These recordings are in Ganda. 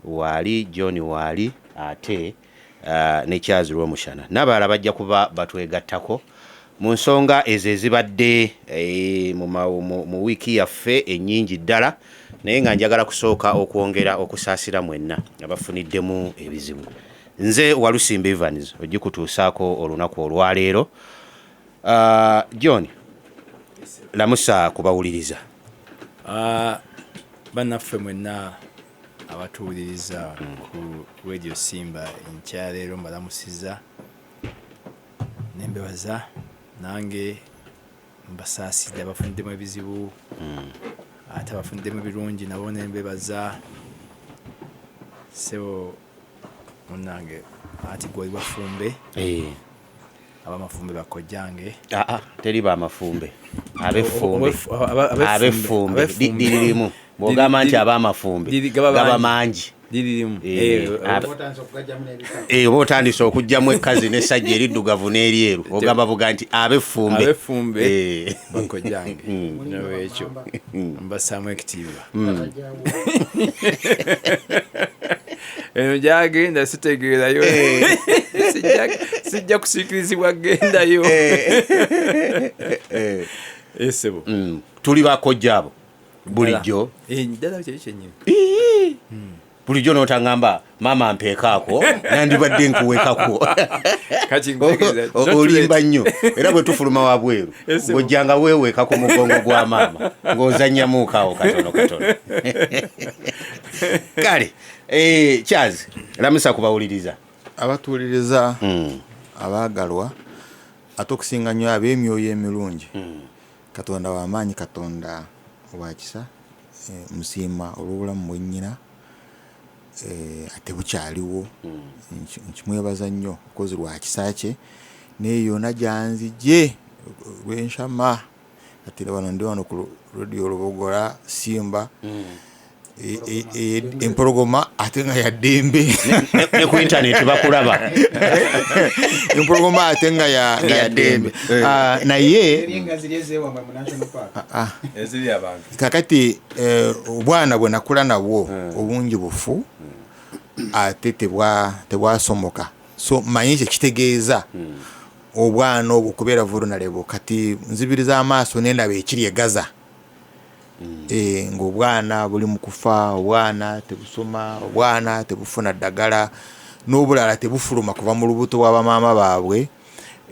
Waali John, waali ate ne Charles Rwomushana n'abalala bajja kuba batwegattako mu nsonga ezo ezibadde mu wiiki yaffe ennyingi ddala. Naye nga njagala kusooka okwongera okusaasira mwenna abafuniddemu ebizibu. Nze Walusimba Evans ogikutuusaako olunaku olwaleero. John, lamusa kubawuliriza. Bannaffe mwenna abatuwuliriza ku Radio Simba enkyaleero, mbalamusiza nembebaza. Nange mbasaasidde abafuniddemu ebizibu, ate abafuniddemu ebirungi nabo nembebaza. Sebo munnange, ati gwoli wafumbe? Abamafumbe bakojjange. Aa, teri bamafumbe, ab'effumbe. Ab'effumbe lirimu. Bw'ogamba nti ab'amafumbe gaba mangi. Liririmu. Oba otandise okugyamu ekkazi n'essajja eriddugavu n'eryeru, ogamba buga nti ab'effumbe. Ab'effumbe bakojjange, nolwekyo mbassaamu ekitiibwa. Eno gyagenda sitegeerayo, sijja kusiikirizibwa gendayo esebo. Tuli bakojja abo bulijjo. Ddala kyeki kyennyini. Bulijjo n'otangamba maama mpeekaako, nandibadde nkuweekako. Kati nkutegeeza, Olimba nnyo. Era bwe tufuluma wabweru, ng'ojjanga weeweeka ku mugongo gwa maama ng'ozannyamuukaawo katono katono. Kale Charles, lamusa kubawuliriza. Abatuwuliriza abaagalwa, ate okusinga nnyo ab'emyoyo emirungi, Katonda w'amaanyi, Katonda wa kisa. Musiima olw'obulamu bwennyina, ate bukyaliwo. Nkimwebaza nnyo kozi lwa kisa kye, naye yonna gyanzigye lwenshama. Kati wano ndi wano ku Radio Lubogola Simba, empologoma ate nga yaddembe. Ne ku intaneti bakulaba. Empologoma ate nga yaddembe. Ah, naye Eziri abantu. Kakati obwana bwe nakula nabwo obungi bufu, ate tebwasomoka, so manyi kyekitegeeza obwana obwo kubeera vulnerable. Kati nzibiriza amaaso nendaba ekiri e Gaza, ng'obwana buli mu kufa, obwana tebusoma, obwana tebufuna ddagala, n'obulala tebufuluma kuva mu lubuto bw'abamaama baabwe.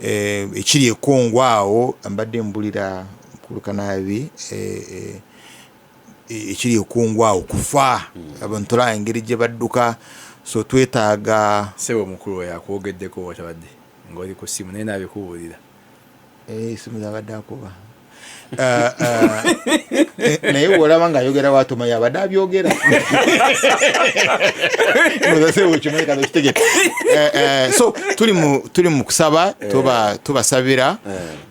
Ekiri e Kongo awo mbadde mbulira mukulukanaabi, ekiri e Kongo awo kufa, abantu olaba engeri gye badduka, so twetaaga Sebo omukulu oyo akwogeddeko watabadde ng'oli ku ssimu, naye naabikubuulira. Esimu zabadde akuba. Naye bwolaba ng'ayogera watoma yabadde abyogera. Okimanyi kano kitegere. So tuli mu kusaba, tubasabira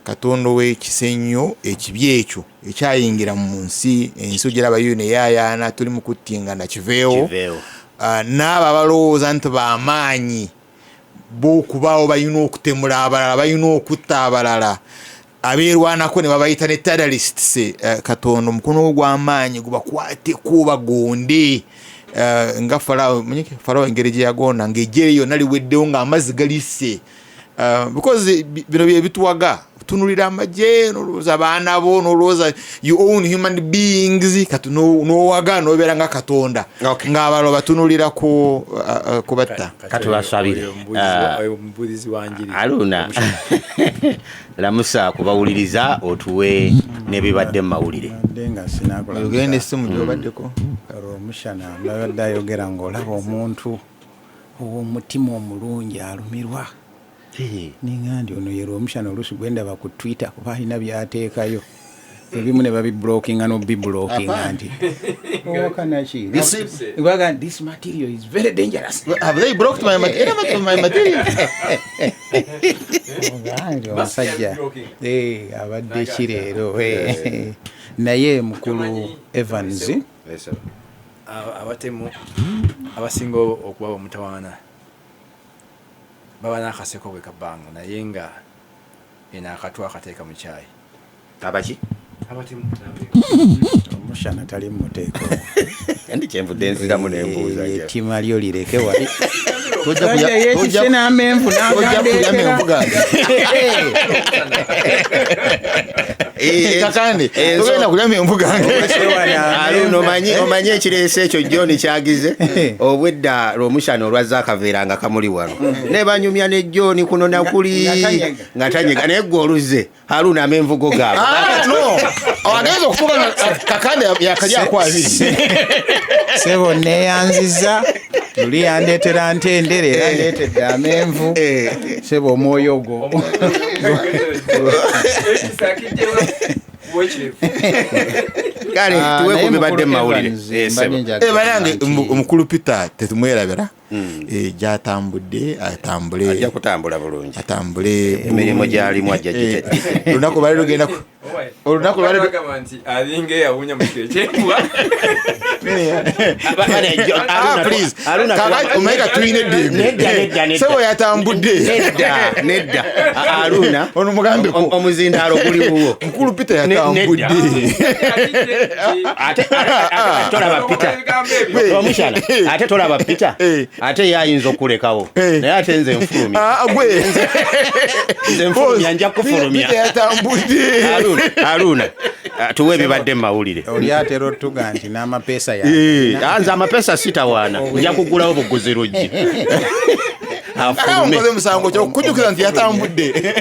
Katonda ow'ekisa ennyo ekibi ekyo ekyayingira mu nsi, ensi ogiraba yo neyayaana, tuli mu kuttingana, kiveewo. Kiveewo. Ah, n'abo abalowooza nti bamaanyi b'okubaawo balina okutemula abalala, balina okutta abalala, abeerwanako ne babayita ne terrorists, Katonda omukono gwe gw'amaanyi gubakwateko bagonde. Nga Falawo, manyi Falawo engeri gye yagonda ng'ejje yonna liweddewo ng'amazzi galisse. Because bino bye bituwaga tunulira amagye n'olowooza abaana bo, n'olowooza you own human beings, kati n'owaga n'obeera nga Katonda ng'abalala batunulira ku kubatta. Katubasabire. Oyo omubuulizi wa njiri. Aluna, lamusa kubawuliriza, otuwe n'ebibadde mu mawulire. Mbadde nga sinakola. Ogenda essimu gyobaddeko. Olwomushana mbadde ayogera ng'olaba omuntu ow'omutima omulungi alumirwa, ninga nti ono ye Lwomushana oluusi gwendaba ku Twitter, kuba alina byateekayo ebimu ne babiblockinga n'obiblockinga nti owakanaki. Baga, "This material is very dangerous." Have they blocked my material? Ogange omusajja abadde ki leero? Naye mukulu Evans, Abatemu abasinga okuba omutawaana baba n'akaseko bwe kabanga, naye nga eno akatwa akateeka mu kyayi. Abaki? Abatemu. Omushana tali mu muteeko. Ndi kyenvudde nziramu nembuuza. Ettima lyo lireke wali. Tojja kulya- Yeetisse n'amenvu tojja kulya menvu n'agandeetera. gange. Kakande, togenda kulya menvu gange. Aluno, omanyi ekireese ekyo John kyagize obwedda lwomushana olwazza akaveera nga kamuli wano ne banyumya ne John kuno nakuli Nga tanyega. nga tanyega, naye gwe oluzze Haruna amenvugo gaabwe. Ah, no, agenza okutuuka nga Kakande yakalyako abiri. Sebo, neeyanziza. Luli yandeetera ntendere, era ndeetedde amenvu. Sebo, omwoyo gwo. Ekisa kijjewa wekirevu. Kale, Ah, tuwe naye ku bibadde mukulu mu mawulire. Evans, Eh, mbadde sebo. njagala Eh, banange, nti- omukulu Peter tetumwerabira. Eh, gyatambudde atambule. Ajja kutambula bulungi. Atambule. Emirimu gyalimu ajja Eh, olunaku lwali lugenda olunaku lwali Bagamba nti alinga eyawunya mu kiro ky'enkuba. Ah, please. Kakati omanyi katulina eddembe. Nedda, nedda, nedda. Sebo yatambudde. Nedda, nedda. Aruna, Ono mugambeko. Omuzindaalo guli wuwo. Mukulu Peter yatambudde. Ate tolaba Peter. Ebigambo ebyo. Omukyala, ate tolaba Peter. Eh. Ate ye ayinza okulekawo. Eh. Naye ate nze nfulumya. Ah, gwe. Nze nfulumya, nja kufulumya. Peter yatambudde. Aruna, Aruna, tuwe ebibadde mu mawulire. Oli atera otuga nti n'amapeesa ya Eh, nze amapeesa sitawaana, nja kugulawo buguzi luggi. Afulume. Nkoze musango kyokujjukira nti yatambudde.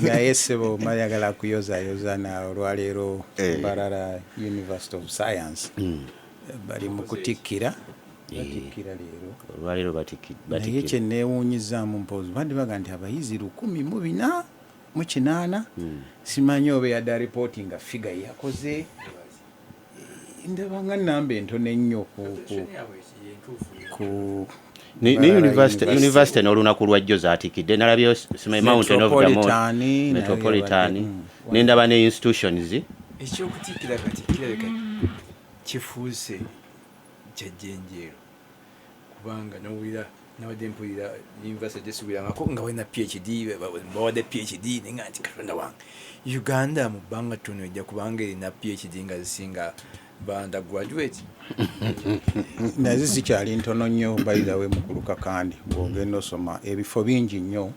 Naye sebo, mayagala kuyozayoza na olwaleero Eh. Mbarara University of Science bali mu kutikkira, batikkira leero. Olwaleero Naye batikkira. kyeneewuunyizaamu mpoozi badde baga nti abayizi 1408. Simanyi oba eyadde alipooti nga figure yakoze. Eh, ndaba nga namba entono ennyo ku Ne Mbarara university University. University n'olunaku lwajjo zaatikidde, nalabyeyo simanyi Mountain of the Moon. Metropolitan, nayo Metropolitan. yabadde, Nendaba ne institutions. Ekyokutikkira kati kirabika kifuuse kyajjenjeero, kubanga nowulira nabadde mpulira university gyesubirangako nga balina PhD, bawadde PhD, naye nga nti Katonda wange, Uganda mu bbanga ttono ejja kubanga erina PhD nga zisinga ba undergraduate. Nazo zikyali ntono nnyo. Bayirawe, mukulu Kakandi, bw'ogenda osoma ebifo bingi nnyo,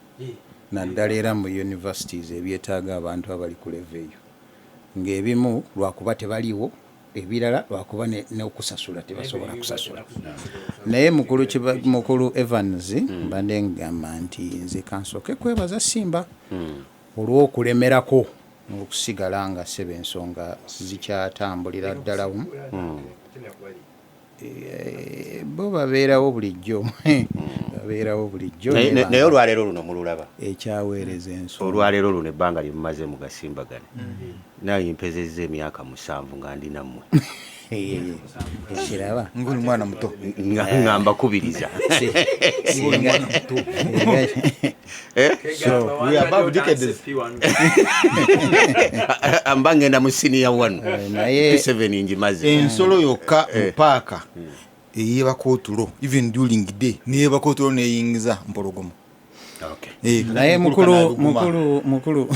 naddala era mu universities ebyetaaga abantu abali ku level eyo, ng'ebimu lwakuba tebaliwo, ebirala lwakuba n'okusasula tebasobola kusasula. Naye mukulu mukulu Evans, mbadde ngamba nti nze kansooke kwebaza Simba olw'okulemerako n'okusigala nga seba ensonga zikyatambulira ddala wamu. Eh, bo babeerawo bulijjo, babeerawo bulijjo. Naye olwaleero luno mululaba. Ekyaweereza ensonga. Olwaleero luno ebbanga lyemumaze mugasimbagane naye mpezezza emyaka 7 nga ndi nammwe. Ekiraba. Nguli mwana muto. Nga mbakubiriza. So, we are above decades. Mba ngenda mu senior one. Naye P7 ngimaze. Ensolo yokka mu paaka eyebako otulo even during day, neyebako otulo neyingiza mpologoma. Okay. Eh, Naye mukulu mukulu kanabiguma. Mukulu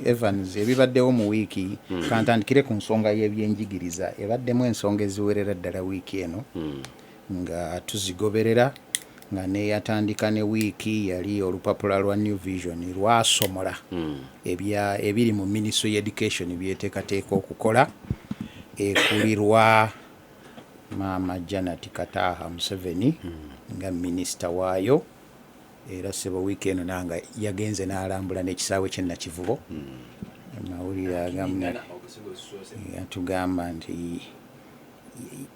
Evans, ebibaddewo mu wiiki, kantandikire ku nsonga y'ebyenjigiriza. Ebaddemu ensonga eziwerera ddala wiiki eno nga tuzigoberera, nga neyatandika ne wiiki yali olupapula lwa New Vision lwasomola ebiri mu Ministry Education byeteekateeka okukola, ekulirwa Maama Janet Kataha Museveni nga minisita waayo. Era sebo, wiiki eno nanga yagenze n'alambula n'ekisaawe ky'e Nakivubo. Amawulire agamu yatugamba nti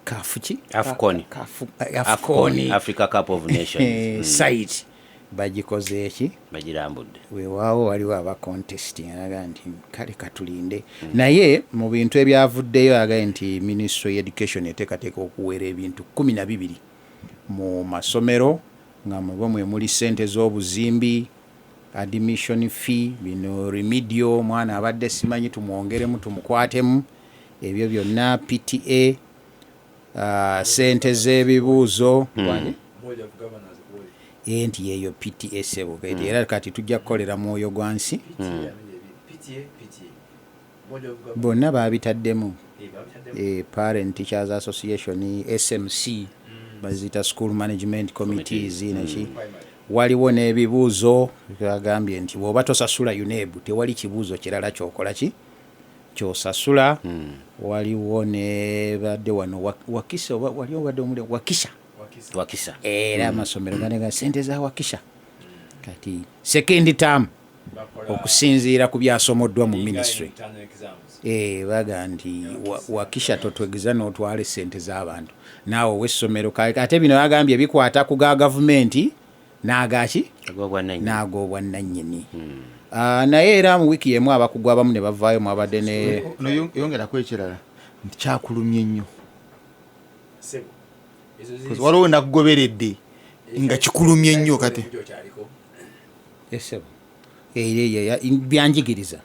kafu ki? Afcon. Afcon. Afcon, Africa Cup of Nations. Site bagikoze eki? Bagirambudde. Weewaawo waliwo aba contest alaga nti kale katulinde. Naye mu bintu ebyavuddeyo agaye nti Ministry Education eteekateeka okuwera ebintu 12 mu masomero, nga mubo mwe muli ssente z'obuzimbi, admission fee, bino remedial, omwana abadde simanyi tumwongeremu tumukwatemu, ebyo byonna, PTA, sente z'ebibuuzo. Eh, nti yeeyo PTA sebo. Era kati tujja kukolera mwoyo gwa nsi, bonna babitaddemu. Parent Teachers Association, SMC, baziyita school management committees neki. Waliwo n'ebibuuzo bagambye nti bw'oba tosasula UNEB, tewali kibuuzo kirala kyokola ki kyosasula. Waliwo ne badde wano Wakisa, oba wali obadde omuli Wakisha. Wakisa. Era amasomero ganega sente za Wakisha kati second term, okusinziira ku byasomoddwa mu ministry. Baga nti Wakisha totwegeza n'otwala esente z'abantu naawe ow'essomero. Ate bino bagambye bikwata ku ga gavumenti n'agaki? Ag'obwannannyini. N'ag'obwannannyini. Ah, naye era mu wiiki emu abakugu abamu ne bavaayo, mwabadde ne Yongerako ekirala nti kyakulumye nnyo. Waliwo nakugoberedde nga kikulumye nnyo kati. Esebo era byanjigiriza.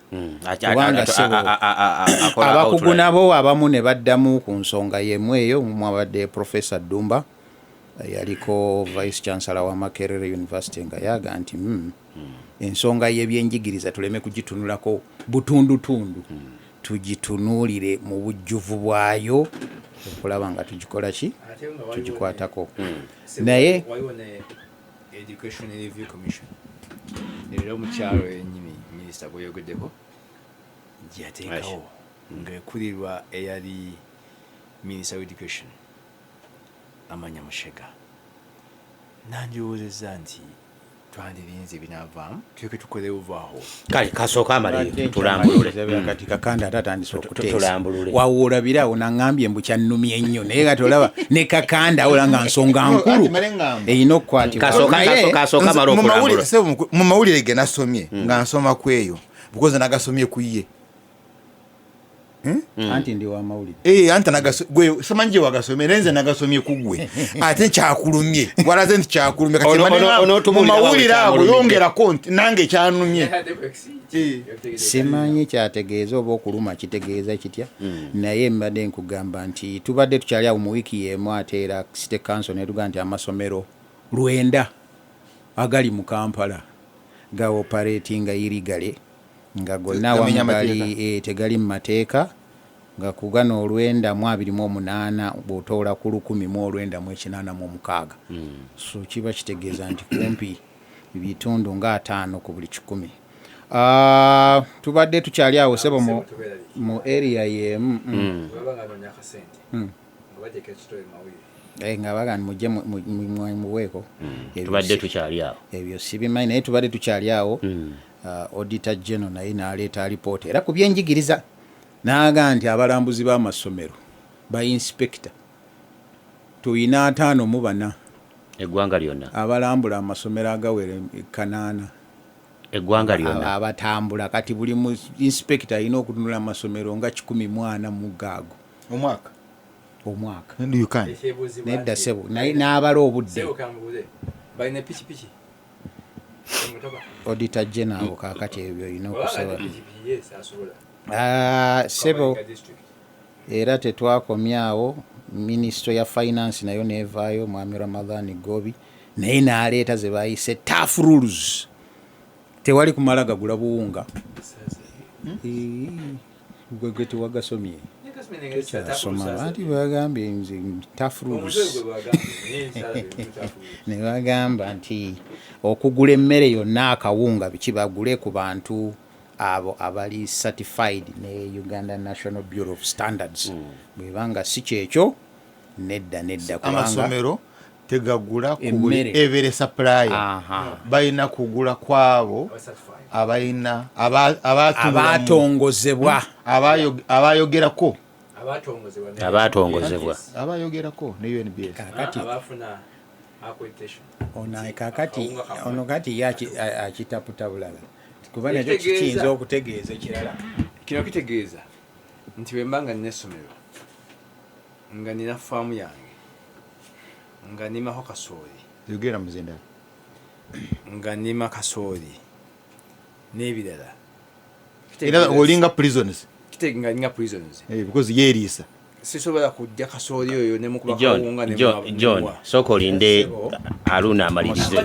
Kubanga ssebo, Akola abakugu outline. Nabo abamu ne baddamu ku nsonga y'emu eyo. Mwabadde Professor Ddumba, yaliko vice chancellor wa Makerere University, nga yaga nti ensonga y'ebyenjigiriza tuleme kugitunulako butundutundu, tugitunuulire mu bujjuvu bwayo okulaba nga tugikola ki, tugikwatako. Naye waliwo ne Education Review Commission era omukyalo yenyini minisita gweyogeddeko gyeyateekawo ng'ekulirwa eyali minister of education Amanya Mushega. Nandirowoozezza nti twandirinze binaavaamu tuleke tukole buvaaho. Kale kasooka amalire tulambulule. Kati Kakanda ate atandise okuteesa. Tulambulule. Wawoolabira awo naŋŋambye mbu kyannumye nnyo, naye kati olaba ne Kakanda awola nga nsonga No, nkulu ati male ŋŋamba. erina okukwatibwa. Kasooka kasooka amale Mu mawulire- okulambulula. Sebo, mu mawulire ge nasomye nga nsoma ku eyo, because nagasomye ku ye. Anti ndi wa mawulire. Eh, anti gwe simanyi gye wagasomye, naye nze nagasomye ku gwe, ate kyakulumye, walaze nti kyakulumye. Kati mane Ono- onootubuulira mu mawulire wawe ago kyamulumidde. yongerako nti nange kyanumye. Simanyi kyategeeza oba okuluma kitegeeza kitya, naye mbadde nkugamba nti tubadde tukyali awo mu wiiki y'emu, ate era city council netugaa nti amasomero 90 agali mu Kampala gaoperatinga illegally, nga gonna awamu Gamenya gali amateeka. Tegali mu mateeka, nga ku gano 928 bw'otoola ku 1986, so kiba kitegeeza nti kumpi bitundu nga 50 ku buli 100. Ah, tubadde tukyali awo sebo mu area yemu. Baba nga banoonya akasente nga bateeka ekitole mu mawulire. Nga baga nti mujje muweeko. Ebyo Tubadde tukyali awo. Ebyo sibimanyi, naye tubadde tukyali awo, Auditor General naye n'aleeta alipoota era ku byenjigiriza, n'aga nti abalambuzi b'amasomero ba inspector tuyina 54. Eggwanga lyonna? Abalambula amasomero agawera 800. Eggwanga lyonna? Abatambula. Kati buli mu inspector alina okutunula amasomero nga 140 mu gaago. Omwaka? Omwaka. You can. Ekyebuuzibwa Nedda nti- sebo, naye n'abala obudde. Sebo, kambuuze, balina pikipiki, emotoka? Auditor General abo kaakati ebyo olina Bw'aba okusaba. alina pikipiki, yes, asobola. Ah, sebo. Kabalega district. Era tetwakomyawo, minisitule ya finance nayo nevaayo, mwami Ramadhan Gobi naye n'aleeta ze bayise tough rules, tewali kumala gagula buwunga. Ee, gwe gwe tewagasomye, tokyasoma, anti bagambye nze tough rules. Ne bagamba nti okugula emmere yonna, akawunga, biki, bagule ku bantu abo abali certified ne Uganda National Bureau of Standards. Bwebanga si kyekyo, nedda nedda, kubanga Amasomero tegagula ku buli Emmere. every supplier. Balina kugula kwabo abalina abatongozebwa. Abayogerako. Abatongozebwa. Abayogerako ne UNBS. Kakati abafuna accreditation. Ono kakati Akawunga kammwe. Ono kati ye akitaputa bulala, kuba nakyo Ekitegeeza- kiyinza okutegeeza ekirala. Kino kitegeeza nti bwe mba nga nina essomero, nga nina faamu yange, nga nnimako kasooli, Yogera muzindalo. nga nnima kasooli n'ebirala. Era olinga prisons. Nga ninga prisons. Because yeeriisa. Sisobola kujja kasooli oyo nemukuba John, kawunga. John, John, sooka olinde Aluna amalirize.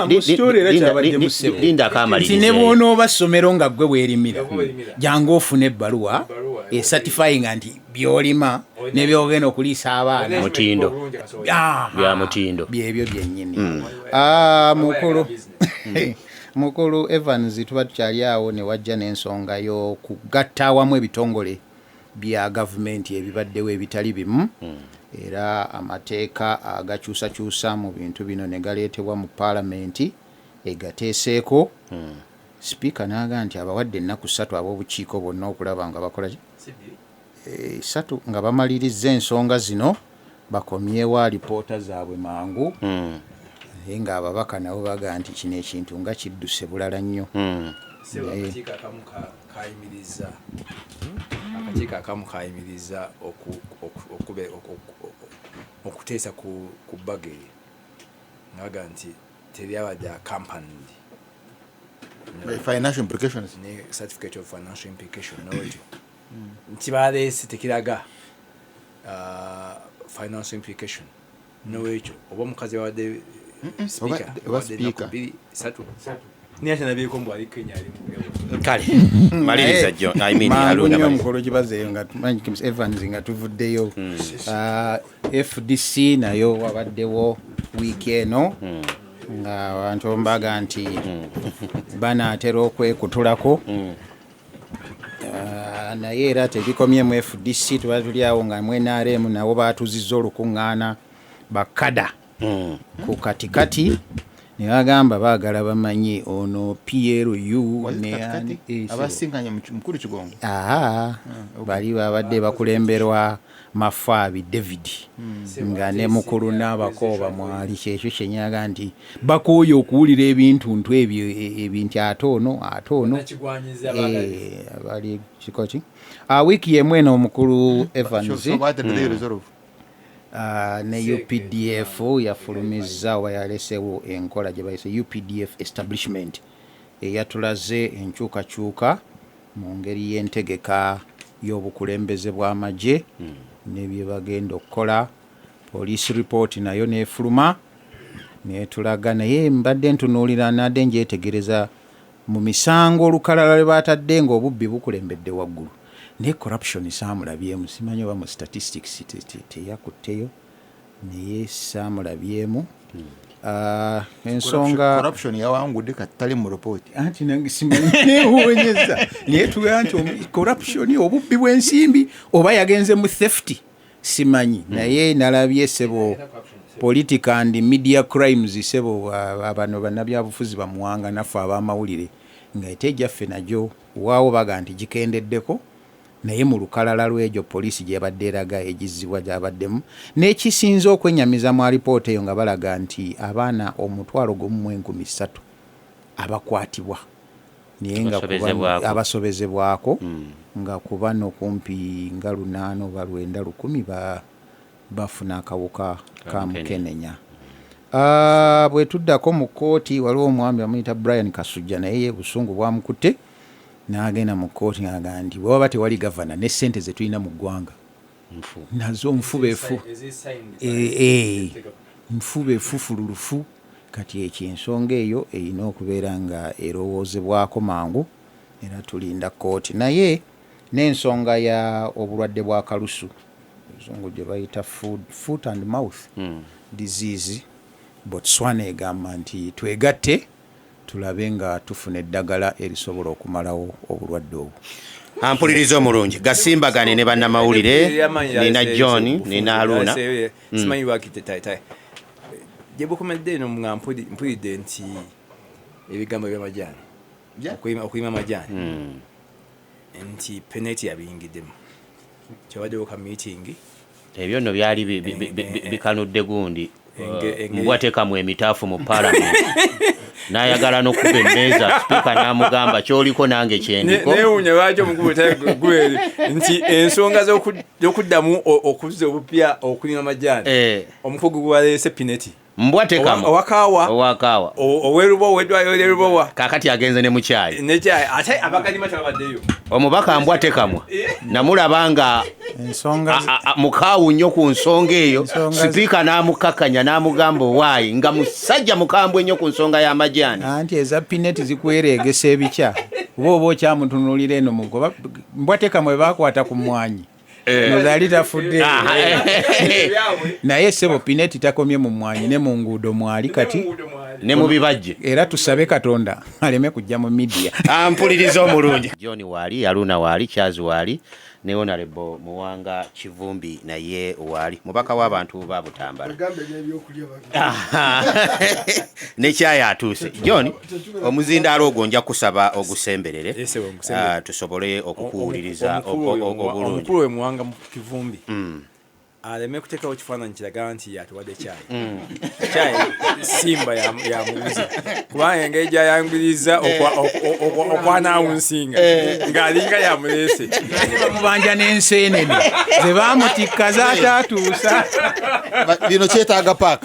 Mu story era kyabadde mu ssebo Linda akamalirize. nti ne bw'onooba ssomero nga ggwe weerimira, Nga gwe weerimira. jangu ofune ebbaluwa. Ebbaluwa. Ecertifyinga nti byolima nebyogenda okuliisa abaana Mutindo. Aha. Bya mutindo. Byebyo byennyini. Ah, mukulu Evans, tuba tukyali awo ne wajja n'ensonga y'okugatta awamu ebitongole bya gavumenti ebibaddewo ebitali bimu, era amateeka agakyusakyusa mu bintu bino ne galeetebwa mu paalamenti egateeseeko. Sipiika n'agaa nti abawadde ennaku 3 ab'obukiiko bonna okulaba nga bakola ki? 3 nga bamaliriza ensonga zino, bakomyewo alipoota zaabwe mangu. Naye ng'ababaka nabo bagaa nti kino ekintu nga kidduse bulala nnyo. Sebo, akakiiko akamu kayimiriza okuteesa ku bbago eryo, ngaga nti teryabadde accompanied The financial implications. Ne certificate of financial implication. Nolwekyo nti baleese tekiraga financial implication. Nolwekyo oba omukazi yabadde speaker, Oba abadde ennaku speaker. 2, 3, naye akyanabyeko mbu ali Kenya, ali mu Kale maliriza, John, I mean, Mangu Haruna, nnyo. maliriza. Omukolo gibazeeyo nga tumanyi Kims Evans nga tuvuddeyo. Ah, FDC nayo wabaddewo wiiki eno nga abantu mbaga nti banaatera okwekutulako. Ah, naye era tebikomye mu FDC. Tuba tuli awo nga mu NRM nabo batuzizza olukuŋŋaana bakada ku katikati ne bagamba baagala bamanye ono PLU Was it ne katikati? Abasinkanye mukulu Kigongo. Aha, bali babadde bakulemberwa Mafaabi David nga ne mukulu n'abakooba mwali. Kyekyo kyenyaga nti bakooye okuwulira ebintu ntu ebyo ebinti ate ono ate ono. Nakigwanyiza baagala. Bali kikoki. Ah, wiiki yemu eno omukulu Evans, So what did they resolve? Ah, ne UPDF yafulumizza oba yalesewo enkola gye bayise UPDF establishment, eyatulaze enkyukakyuka mu ngeri y'entegeka y'obukulembeze bw'amagye ne bye bagenda okukola. Police report nayo neefuluma netulaga, naye mbadde ntunuulira nadde njetegereza mu misango olukalala lwe batadde ng'obubbi bukulembedde waggulu, naye corruption saamulabyemu. Simanyi oba mu statistics teyakutteyo, naye saamulabyemu. Ah, ensonga Corruption yawangudde kati tali mu report. Anti nange simanyi, newuunyeza, naye tugaa nti corruption, obubbi bw'ensimbi, oba yagenze mu theft simanyi. Naye nalabye sebo political and media crimes, sebo bano bannabyabufuzi bamuwanga naffe ab'amawulire nga ete egyaffe nagyo waawo baga nti gikendeddeko, naye mu lukalala lw'egyo poliisi gyebadde eraga egizibwa gyabaddemu. N'ekisinze okwenyamiza mu alipoota eyo nga balaga nti abaana 13,000 abakwatibwa, naye nga Abasobezebwako. Abasobezebwako nga ku bano kumpi nga 800 oba 9 lukumi bafuna akawuka ka mukenenya. Ah, bwe tuddako mu kkooti, waliwo omwami bamuyita Brian Kasujja, naye ye busungu bwamukutte n'agenda mu kkooti ng'agamba nti bwe waba tewali gavana, ne ssente ze tulina mu ggwanga Nfu. Nazo nfubefu. Nfubefu fululufu. Kati ekyo ensonga eyo erina okubeera nga erowoozebwako mangu, era tulinda kkooti. Naye n'ensonga ya obulwadde bwa kalusu, oluzungu gye bayita foot and mouth disease, Botswana egamba nti twegatte tulabe nga tufuna eddagala erisobola okumalawo obulwadde obwo. Ampuliriza omulungi, gasimbagane ne bannamawulire. Nina John, nina Haruna. Simanyi lwaki gye bukomedde eno nga mpulidde nti ebigambo by'amajaani, okuyima amajaani, nti Pinetti yabiyingiddemu, kyabaddewo ka meeting. Ebyo nno byali bikanudde gundi mbwateekamu emitaafu mu paalamenti, n'ayagala n'okuba emmeeza, sipiika n'amugamba kyoliko nange kyendiko. Newuunya lwaki omukubu gweri nti ensonga z'okuddamu okuzza obupya okulima amajaani, omukugu gwaleese Pinetti. Mbwa tekamwa. Owakaawa. Owakaawa. Owerubowa, ow'eddwaliro ly'erubowa. Kaakati agenze ne mukyayi. Nekyayi, ate abagalima tebabaddeyo. Omubaka mbwa tekamwa namulaba nga ensonga mukaawu nnyo ku nsonga eyo. Ensonga Sipiika n'amukakkanya n'amugamba owaayi, nga musajja mukambwe nnyo ku nsonga y'amajaani. Anti eza Pinetti zikwereegesa ebikya, oba okyamutunuulira eno mugoba mbwa tekamwe bakwata ku mwanyi nozaali tafudde. Naye sebo, Pinetti takomye mu mwanyi, ne mu nguudo mwali kati. Ne mu bibajje. Era tusabe Katonda aleme kujja mu media. Ampuliriza omulungi, John waali, Aluna waali, Charles waali, ne Honorable Muwanga Kivumbi naye waali, mubaka w'abantu ba Butambala. Bagambe n'ebyokulya babi. Nekyayi atuuse. John, omuzindaalo ogwo nja kusaba ogusemberere. Yes, sebo, ngusemberere. Tusobole okukuwuliriza obulungi. Omukulu we Muwanga mu Kivumbi aleme kuteekawo kifaananyi kiraga nti yatuwadde kyayi. Kyayi Simba yamuguze, kubanga engeri gyayanguyiriza okwanawunsinga ng'alinga yamuleese. Bamubanja n'enseenene ze bamutikka zaataatuusa. Bino kyetaaga PAC.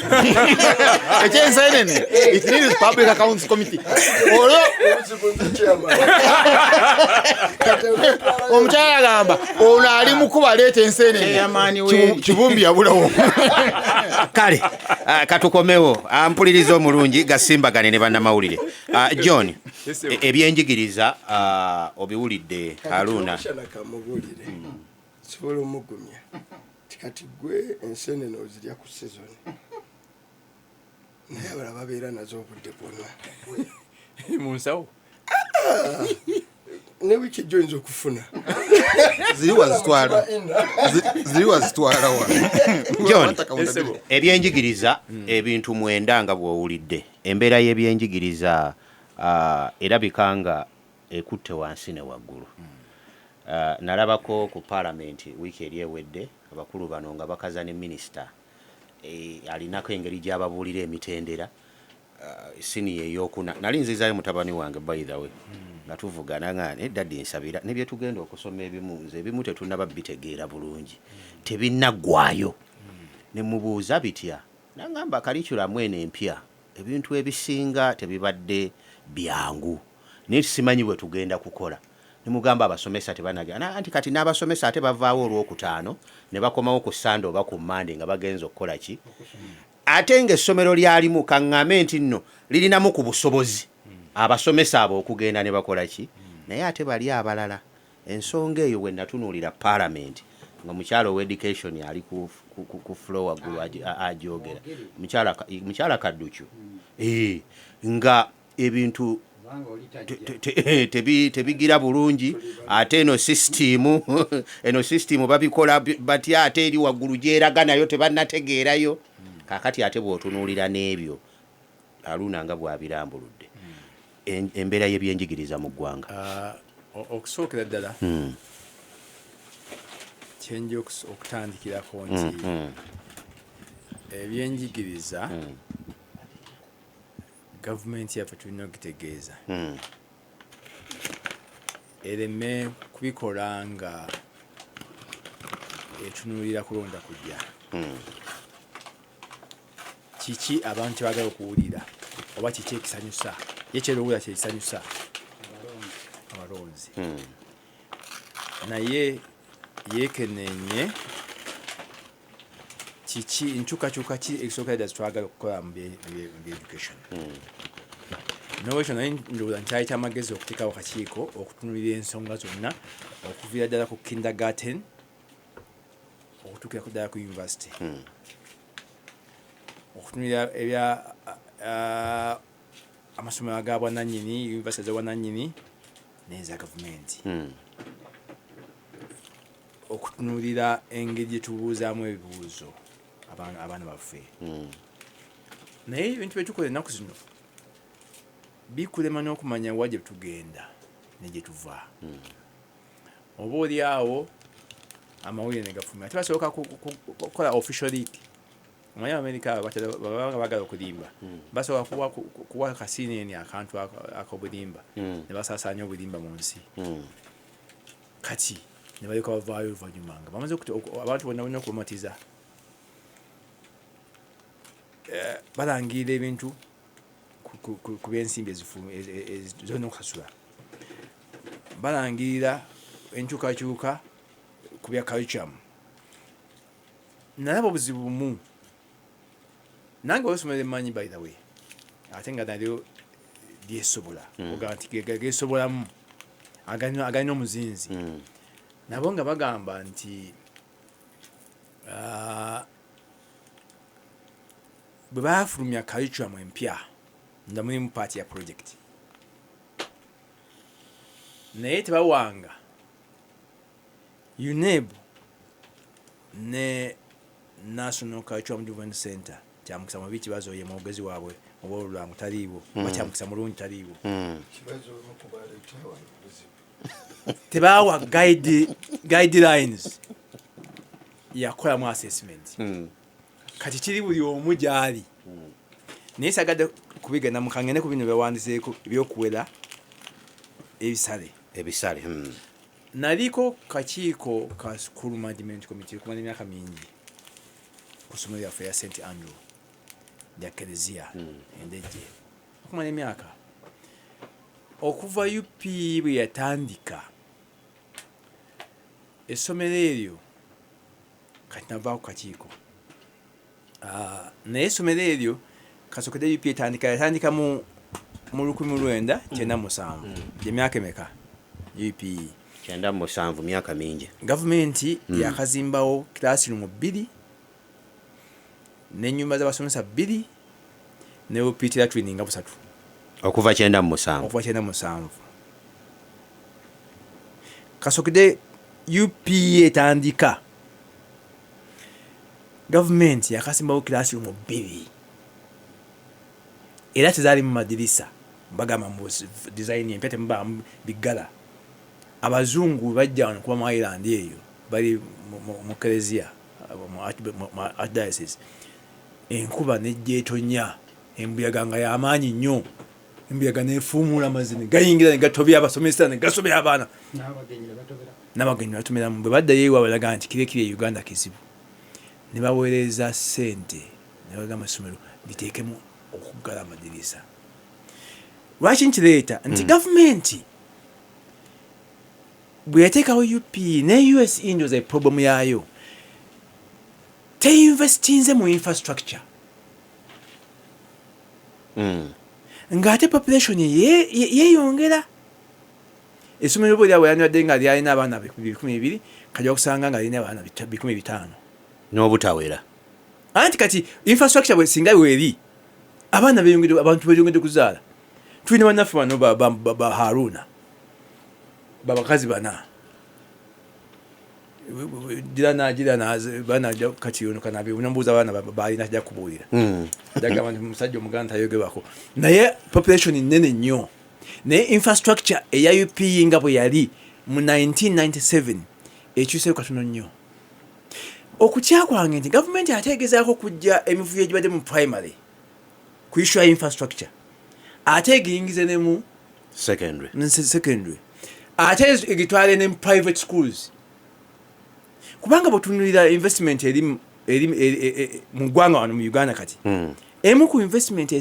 Ekyensenene, it needs Public Accounts Committee. Olwo Chairman. Omukyala agamba ono ali mukuba leeta ensenene. Chairman we- Kivumbi yabulawo. Kale katukomewo. Mpuliriza omulungi, gasimbagane ne bannamawulire. John, Yes, sir. ebyenjigiriza obiwulidde Haruna. Omushana kamubuulire, sobola omugumya ti kati gwe ensenene ozirya ku season, naye abalala babeera nazo obudde bwonna. Mu nsawo. Ne wiiki ejjo oyinza okufuna. Ziri wazitwala, ziri wazitwala wa? John, Yes, sir. ebyenjigiriza, ebintu mwenda nga bw'owulidde, embeera y'ebyenjigiriza erabika nga ekutte wansi ne waggulu. Nalabako ku paalamenti wiiki eri ewedde, abakulu bano nga bakaza ne minisita, alinako engeri gy'ababuulira emitendera. Siniya eyokuna nali nzizaayo mutabani wange, by the way, nga tuvugana nga ne daddy nsabira ne byetugenda okusoma ebimu, nze ebimu tetunnaba bitegeera bulungi, tebinnaggwayo. Ne mubuuza bitya, nangamba curriculum eno empya ebintu ebisinga tebibadde byangu, naye simanyi bwe tugenda kukola. Nemugamba abasomesa tebanagenda, anti kati n'abasomesa ate bavaawo olwokutaano ne bakomawo ku Sande oba ku Mande nga bagenza okukola ki, ate ng'essomero lyalimu kaŋŋambe nti nno lirinamu ku busobozi abasomesa abo okugenda ne bakola ki, naye ate bali abalala. Ensonga eyo bwe natunuulira paalamenti nga mukyala owa education ali ku floor waggulu agyogera, mukyala Kadduki, nga ebintu tebigira bulungi, ate eno system babikola batya, ate eri waggulu gyeraga nayo tebannategeerayo. Kaakati ate bw'otunuulira n'ebyo Aluna nga bw'abirambuludde, embeera y'ebyenjigiriza mu ggwanga. Ah, okusookera ddala, kyenja okutandikirako nti ebyenjigiriza, gavumenti yaffe tulina okugitegeeza ereme kubikola nga etunuulira kulonda kujja. Kiki abantu kyebagala okuwulira oba kiki ekisanyusa ye kyerowulira kyekisanyusa abalonzi, naye yekeneenye kiki, nkyukakyuka ki ekisookera ddala twagala okukola mu bye education. Nolwekyo naye ndowooza nkyali kyamagezi okuteekawo akakiiko okutunulira ensonga zonna okuviira ddala ku kindergarten okutuukira ku ddala ku university, okutunulira ebya amasomero aga bwannannyini, university ez'obwannannyini n'eza gavumenti, okutunuulira engeri gye tubuuzaamu ebibuuzo abaana baffe. Naye ebintu byetukola ennaku zino bikulema n'okumanya wa gye tugenda ne gye tuva. Oba oli awo amawulire ne gafuluma, ate basooka kukola official leak. Omanyi Abamerika abo babanga bagala okulimba, basooka kuwa kasineeni akantu ak'obulimba ne basaasaanya obulimba mu nsi. Kati ne balyoka bavaayo oluvannyuma nga bamaze abantu bonna bonna okubamatiza. Balangirira ebintu ku byensimbi zolina okusasula, balangirira enkyukakyuka ku bya curriculum. Nalaba obuzibu bumu nange olwesomero emmanyi, by the way, ate nga nalyo lyesobola, ogamba nti gesobolamu agalina omuzinzi. Nabo nga bagamba nti bwe bafulumya curriculum empya nga mulimu part ya project, naye tebawanga UNEB ne National Curriculum Development Center. Kyamukisa mubi, Kibazo ye mwogezi waabwe oba olulango taliiwo, oba kyamukisa mulungi taliiwo. Kibazo olumu kubaleeta wano buzibu. Tebawa guidelines yakolamu assessment. Kati kiri buli omu gyali, naye sagadde kubigenda mukangende ku bino bewandiseeko ebyokuwera ebisale. Ebisale. Naliko kakiiko ka school management committee okumala emyaka mingi ku ssomero lyaffe ya St Andrew lya Kereziya Endejje okumala emyaka okuva UPE bwe yatandika essomero eryo. Kati navaako kakiiko. Naye essomero eryo kasookedde UPE etandika, yatandika mu 1997. Gyemyaka emeka UPE? 97, myaka mingi. Gavumenti yakazimbawo classroom bbiri n'ennyumba z'abasomesa bbiri ne pit latrine nga busatu. Okuva 97? Okuva 97. Kasookedde UPE etandika, gavumenti yakasimbawo classroom bbiri era tezaali mu madirisa. Bagamba mu design empya temubaamu biggala. Abazungu bwe bajja wano kuba mu island eyo bali mu kereziya, mu archdiocese, enkuba nejja etonya, embuyaga nga yamaanyi nnyo, embuyaga nefuumula amazzi ne gayingira ne gatobya abasomesa ne gasobya abaana n'abagenyi batomeramu. Bwe baddayo ewaabwe balaga nti kiri ekiri e Uganda kizibu, ne baweereza ssente ne bagamba essomero liteekemu okuggala amadirisa. Lwaki nkireeta? Nti gavumenti bwe yateekawo UPE ne US ndowooza eproblem yaayo teinvestinze mu infrastructure, ng'ate population yeeyongera. Essomero bwe lyabwe yandibadde nga lyalina abaana 200,000, kajja okusanga nga lirina abaana 500,000. N'obutawera. Anti kati infrastructure bwe singa weeri, abaana beyongedde, abantu beyongedde kuzaala. Tulina bannaffe bano ba Haruna, babakazi bana gira gira bana. Kati ono kanabi onombuuza abaana balina, kijja kubuulira. Jagamba nti musajja omuganda tayogerwako, naye population nene nnyo, naye infrastructure eya UPE nga bwe yali mu 1997 ekyuseyo katono nnyo. Okutya kwange nti gavumenti ate egezaako okujja emivuyo egibadde mu primary ku issue ya infrastructure ate egiyingize ne mu secondary. Secondary, ate egitwale ne mu private schools, kubanga bwetunulira investment eri mu ggwanga wano mu Uganda kati, emu ku investment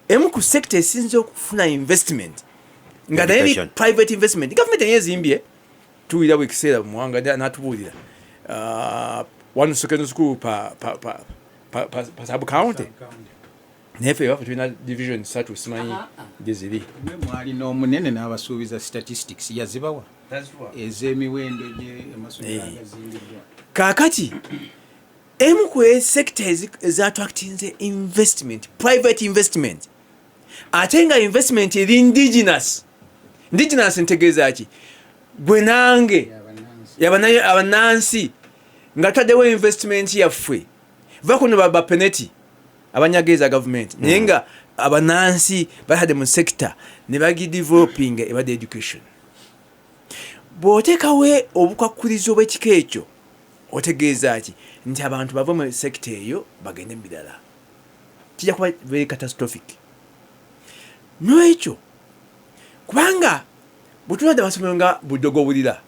emu ku sector esinze okufuna investment nga naye eri Education. private investment. Gavumenti naye ezimbye, tuwulira buli kiseera Muwanga n'atubuulira one secondary school pa sub county, naye ffe ewaffe tulina division satu, simanyi gye ziri. Mwe mwalina omunene n'abasuubiza statistics, yazibawa ez'emiwendo gye amasomero agazimbiddwa? Kaakati emu ku sector ezattractinze investment, private investment, ate nga investment eri indigenous. Indigenous ntegeeza ki? Gwe nange, abanansi nga tutaddewo investment yaffe. Va kuno bapeneti abanyageeza gavumenti, naye nga abanansi batadde mu sector ne bagideveloping, ebadde education. Bw'oteekawo obukwakkulizo bw'ekika ekyo, otegeeza ki? Nti abantu bave mu sector eyo bagende mu birala, kijja kuba very catastrophic. Nolwekyo kubanga bwe tunadde amasomero nga Budogo bulira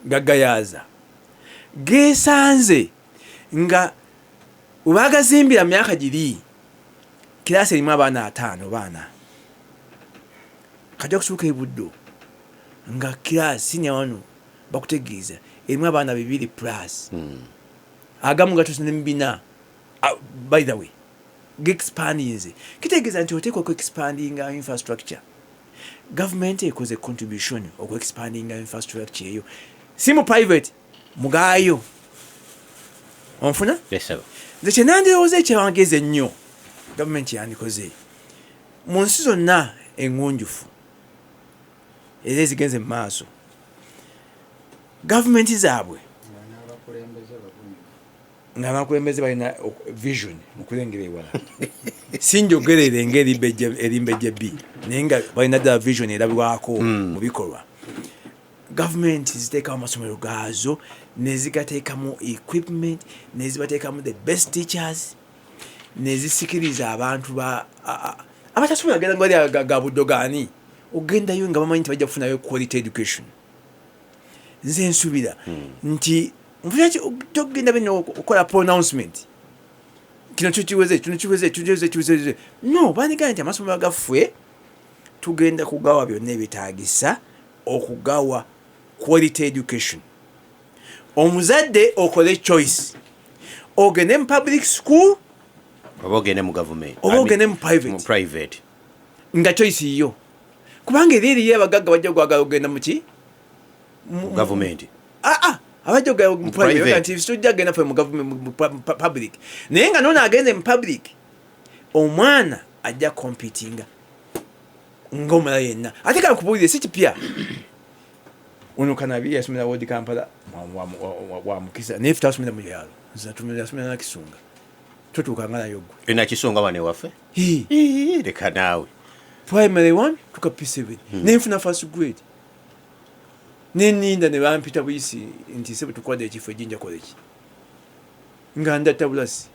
gagayaaza geesanze nga webagazimbira mu myaka giri. Kirasi erimu abaana 50 baana. Kajja kusuuka ebuddo nga kirasi senior wano bakutegeeza erimu abaana 2 plus. Agamu gatuuse ne mu 4. By the way, expandinze kitegeeza nti oteekwa ku expandinga infrastructure. Gavumenti ekoze contribution oku expandinga infrastructure eyo, si mu private, mugaayo onfuna. Yes, sir. Nze kyenandirowooza ekyamagezi ennyo gavumenti yandikoze mu nsi zonna eŋŋunjufu era ezigenze mu maaso, gavumenti zaabwe ng'abakulembeze balina vision mu kulengera ewala, si njogerere ng'erimbejja bbi, naye nga balina ddala vision erabwako mu bikolwa. Gavumenti ziteekawo amasomero gaazo nezigateekamu equipment, nezibateekamu the best teachers, nezisikiriza abantu ba abatasobola genda nga bali ga buddo gaani ogendayo nga bamanyi nti bajja kufunayo quality education. Nze nsuubira nti nfuna togenda bino okukola pronouncement, kino kikiweze, kino kiweze, kiweze, kiweze. No bandigambye nti amasomero gaffe tugenda kugawa byonna ebitaagisa okugawa quality education. Omuzadde okole choice, ogende mu public school oba ogende mu government, oba ogende mu private. Mu private. Nga choice yiyo, kubanga eri eriyo abagagga bajja kwagala okugenda muki? Mu government. Aa, abajja okugenda mu private. Private. Nti tujja kugenda ffe mu government, mu public, naye nga nono agenze mu public, omwana ajja competinga ng'omulala yenna. Ate kankubuulire, si kipya. Ono Kanabi yasomera Old Kampala, wa mukisa, naye ffe twasomera mu byalo. Nze nasomera Nakisunga, totuukanga nayo gwe. Enakisunga wano ewaffe? Hii. Ii, leka naawe. Primary 1 tuka P7 nenfuna first grade, neninda ne bampita buyisi nti sebe tukwadde ekifo ejinja college, nga ndatta bulasi,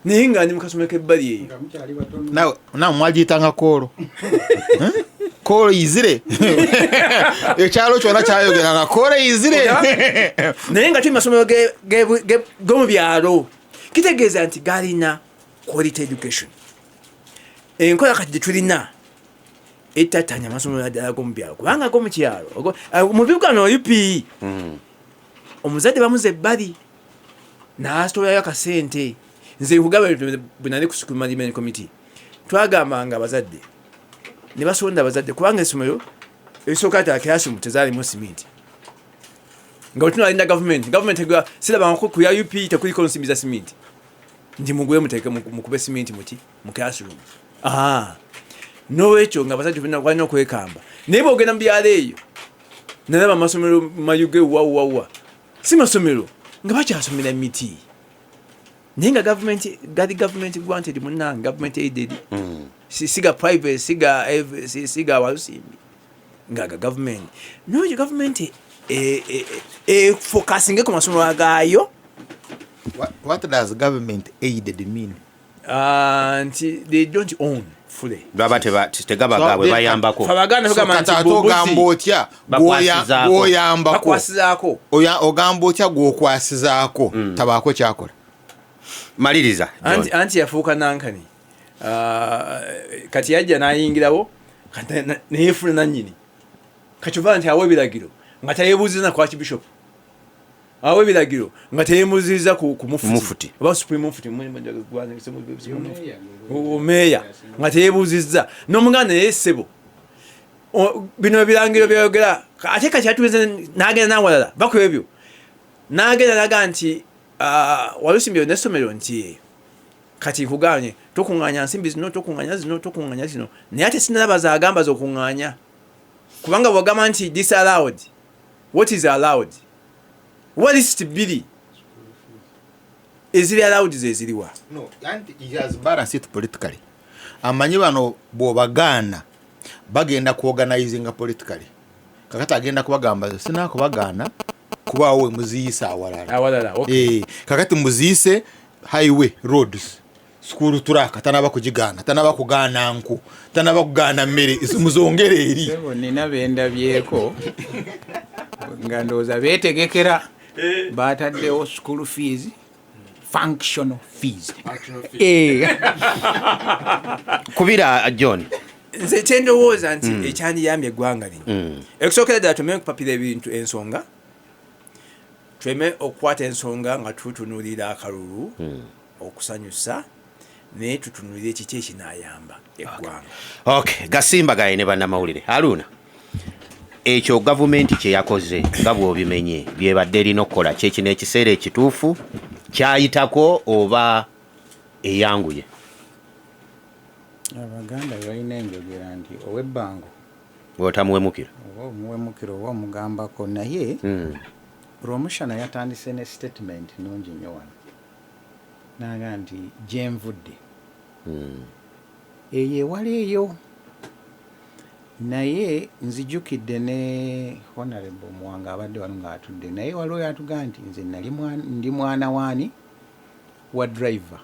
naye nga ndi mukasomero k'ebbali eyo. Nga mukyali batono. Nawe mwagiyitanga koolo. Eh? Koolo izire, ekyalo kyonna kyayogeranga koolo izire. Naye nga tuli masomero g'omu byalo, kitegeeza nti galina quality education. Enkola kati gye tulina etatanya amasomero addala g'omu byalo, kubanga ag'omu kyalo mu bibuga no UPE, omuzadde bamuza ebbali n'asitolayo akasente. Nze nkugamba, bwe nali ku school management committee, twagambanga abazadde ne basonda abazadde, kubanga essomero esooka ddala classroom tezaalimu siminti, nga bwe gavumenti gavumenti egwa sirabangako ku ya UPE tekuliko nsimbi za siminti, nti mugule muteeke mukube siminti muki mu classroom. Ah, nolwekyo nga abazadde balina okwekamba. Naye bwogenda mu byalo eyo, nalaba amasomero Mayuge wawawa, si masomero, nga bakyasomera miti, naye nga gavumenti gali government granted, munange, government aided. Siga private, siga siga Walusimbi, nga ga gavumenti. Nolwekyo gavumenti efocusinge ku masomero agaayo. What does government aided mean? Ah, nti they don't own fully. Baba tegaba gaabwe, bayambako. Fe Abaganda So tugamba kati nti ate ogamba bumbuzi otya Bakwasizaako. gwoyambako? Bakwasizaako. Ogamba otya gwokwasizaako tabaako kyakola? Maliriza, John. Anti yafuuka nankani. Ah, kati yajja n'ayingirawo kati neyefuna nannyini. Kati ova nti awa ebiragiro nga teyebuuziza ku archbishop, awa ebiragiro nga teyebuuziriza ku mufuti. Mufuti. Oba supreme mufuti, meeya, nga teyebuuzizza n'omuganda. Naye ssebo, bino ebirangiro byayogera, ate kati atuze n'agenda n'awalala va ku ebyo, n'agenda naga nti, ah, Walusimbi n'essomero nti kati nkuganye tokuŋŋaanya nsimbi zino, tokuŋŋaanya zino, tokuŋŋaanya zino, naye ate sinalaba zagamba z'okuŋŋaanya, kubanga bwagamba nti disallowed, what is allowed? Wa lisiti bbiri eziri allowed ze ziriwa? No, anti he has balanced it politically. Amanyi bano bw'obagaana bagenda kuorganizinga politically. Kakati agenda kubagamba sinakubagaana kubaawo we muziyisa awalala. Awalala, okay. Eh, kakati muziyise highway roads, school truck tanaba kugigaana, tanaba kugaana nku, tanaba kugaana mmere, muzongere eri. Sebo, nina bendabyeko nga ndowooza beetegekera, bataddewo school fees Functional fees. Eh. Kubira John. Nze kyendowooza nti ekyandiyambye eggwanga lino, ekusookera ddala, tumeme okupapira ebintu ensonga, tuleme okukwata ensonga nga tutunuulira akalulu okusanyusa, naye tutunuulire kiki ekinaayamba eggwanga. Okay, gasimbagaye ne bannamawulire. Haruna, ekyo gavumenti kye yakoze nga bw'obimenye byebadde erina okukola, kyekino ekiseera ekituufu kyayitako oba eyanguye? Abaganda balina enjogera nti ow'ebbango otamuwemukira. Oba omuwemukira oba omugambako, naye Rwomushana yatandise ne statement nungi nnyo wano, naga nti gyenvudde eyo ewala eyo, naye nzijukidde ne Honorable Muwanga abadde wano ng'atudde, naye waliwo yatugaa nti nze nali ndi mwana waani wa driver,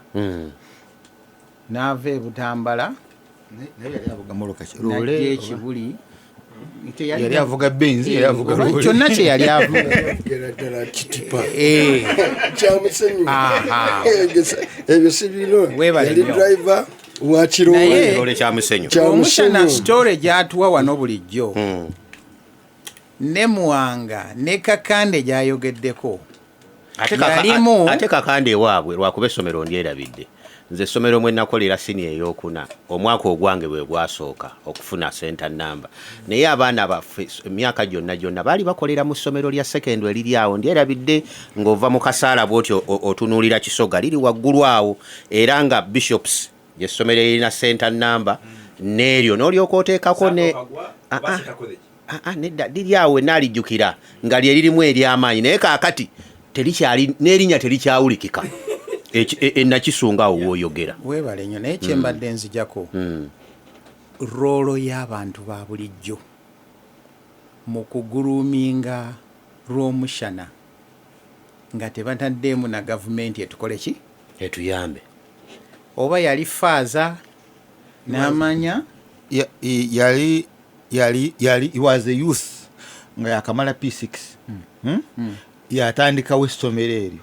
n'ava e Butambala Naye yali avuga mmotoka ki? najja Loole? Ekibuli. Yali avuga Benz, yali avuga Oba loole. Kyonna kye yali avuga. Gera ddala kitipa Eh, kyamusenyu. Aha. Ebyo si bino. Weebale Yali nnyo. driver wa kiroole. Loole kyamusenyu. Omushana Kyamusenyu. story gyatuwa wano bulijjo ne Muwanga ne Kakande gyayogeddeko. Ate Kakande ewaabwe lwakuba essomero ndyerabidde. Nze essomero mwe nakolera siniya eyokuna, omwaka ogwange bwe gwasooka okufuna center number, naye abaana baffe emyaka gyonna gyonna baali bakolera mu ssomero lya secondary eriri awo, ndyerabidde, ng'ova mu kasaala bw'oti otunuulira Kisoga, liri waggulu awo, era nga Bishops lyessomero erina center number n'eryo n'olyoka oteekako ne Ah, ah. Ah, ah, nedda, liri awo naalijjukira nga lye lirimu ery'amaanyi, naye kaakati terikyali n'erinnya terikyawulikika. Enakisunga awo w'oyogera. Weebale nnyo, naye kyembadde nzijako, role y'abantu ba bulijjo mu kugroominga Rwomushana nga tebataddeemu na gavumenti etukole ki? Etuyambe. Oba yali faaza n'amanya. Yali he was a youth nga yakamala P6. Hmm? Yatandikawo essomero eryo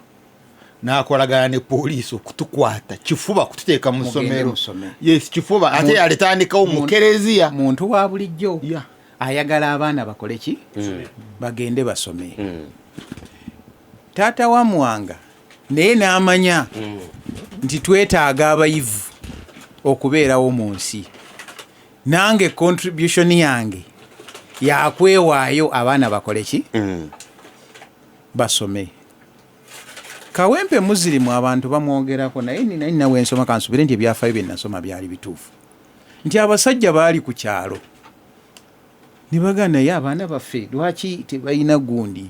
n'akolagana ne poliisi okutukwata kifuba kututeeka mu Mugende ssomero. musome. Yes, kifuba ate yalitandikawo mu kereziya. Muntu wa bulijjo ayagala abaana bakole ki? Bagende basome. Taata wa Muwanga naye n'amanya nti twetaaga abayivu okubeerawo mu nsi, nange contribution yange yakwewaayo abaana bakole ki? Basome. Kawempe Muzirimu abantu bamwogerako, naye nina nina wensoma, kansubire nti ebyafaayo bye nasoma byali bituufu, nti abasajja baali ku kyalo ne bagaa, naye abaana baffe lwaki tebalina gundi?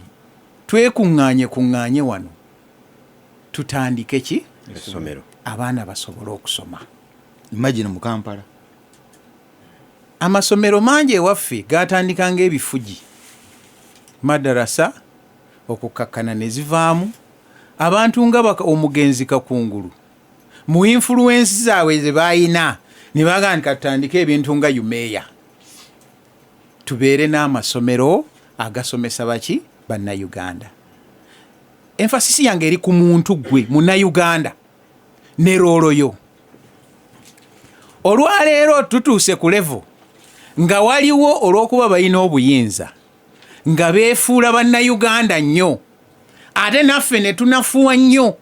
Twekuŋŋaanye kuŋŋaanye wano tutandike ki? Essomero. Abaana basobole okusoma. Imagine mu Kampala. Amasomero mangi ewaffe gatandika ng'ebifugi, madarasa, okukakkana ne zivaamu abantu nga omugenzi Kakungulu mu influence zaabwe ze bayina ne bagaa nti katutandike ebintu nga UMEA, tubeere n'amasomero agasomesa baki? Bannayuganda. Emphasis yange eri ku muntu gwe munnayuganda ne role yo. Olwaleero tutuuse ku level nga waliwo, olw'okuba balina obuyinza, nga beefuula bannayuganda nnyo, ate naffe ne tunafuwa nnyo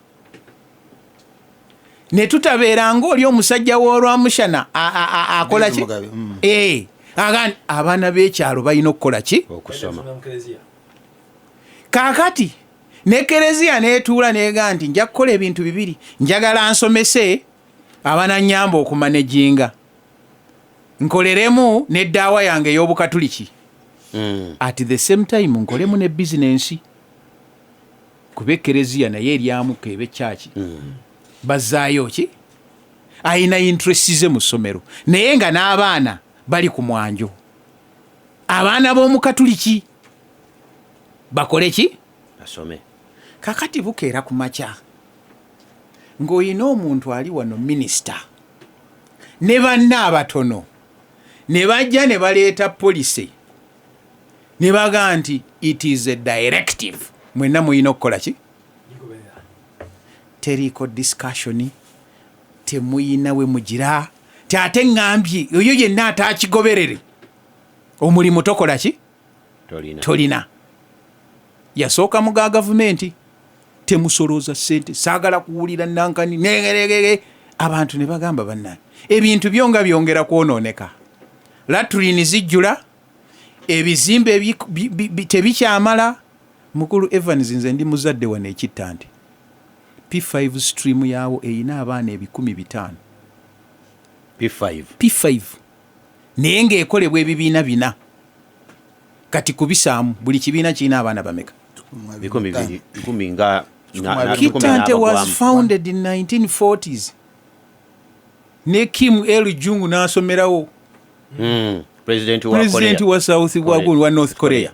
ne tutabeera ng'oli omusajja w'Olwamushana akola ki? Mugabe. Eh, abaana b'ekyalo balina okukola ki? Okusoma. Kaakati ne kereziya neetuula neega nti nja kukola ebintu bibiri: njagala nsomese abananyamba okumanaginga, nkoleremu n'eddaawa yange ey'obukatuliki, at the same time nkolemu ne bizinensi, kuba ekereziya naye eryamu kebe kyaki bazaayo ki ayina interest ze mu ssomero, naye nga n'abaana bali ku mwanjo, abaana b'omukatuliki bakole ki? Basome. Kakati bukeera ku makya ng'olina omuntu ali wano, minisita ne banna abatono ne bajja ne baleeta policy ne bagaa nti it is a directive, mwenna mulina okukola ki? Teriiko discussion, temuyina we mugira ti ate ŋŋambye oyo yenna ataakigoberere omulimu tokola ki? Tolina. Tolina. Yasooka mu ga gavumenti, temusolooza ssente, saagala kuwulira nankani negeregere. Abantu ne bagamba, bannange, ebintu byo nga byongera kwonooneka, latrine zijjula, ebizimbe tebikyamala. Mukulu Evans, nze ndi muzadde wano ekitta nti P5 stream yaawo erina abaana 500,000. P5? P5, naye ng'ekolebwa ebibiina bina. Kati kubisaamu, buli kibiina kirina abaana bameka? 200, kikumi nga Kitante was n'abagwamu. founded in 1940s ne Kim Il Jung n'asomerawo. President wa President Korea. wa South wa, wa North Korea.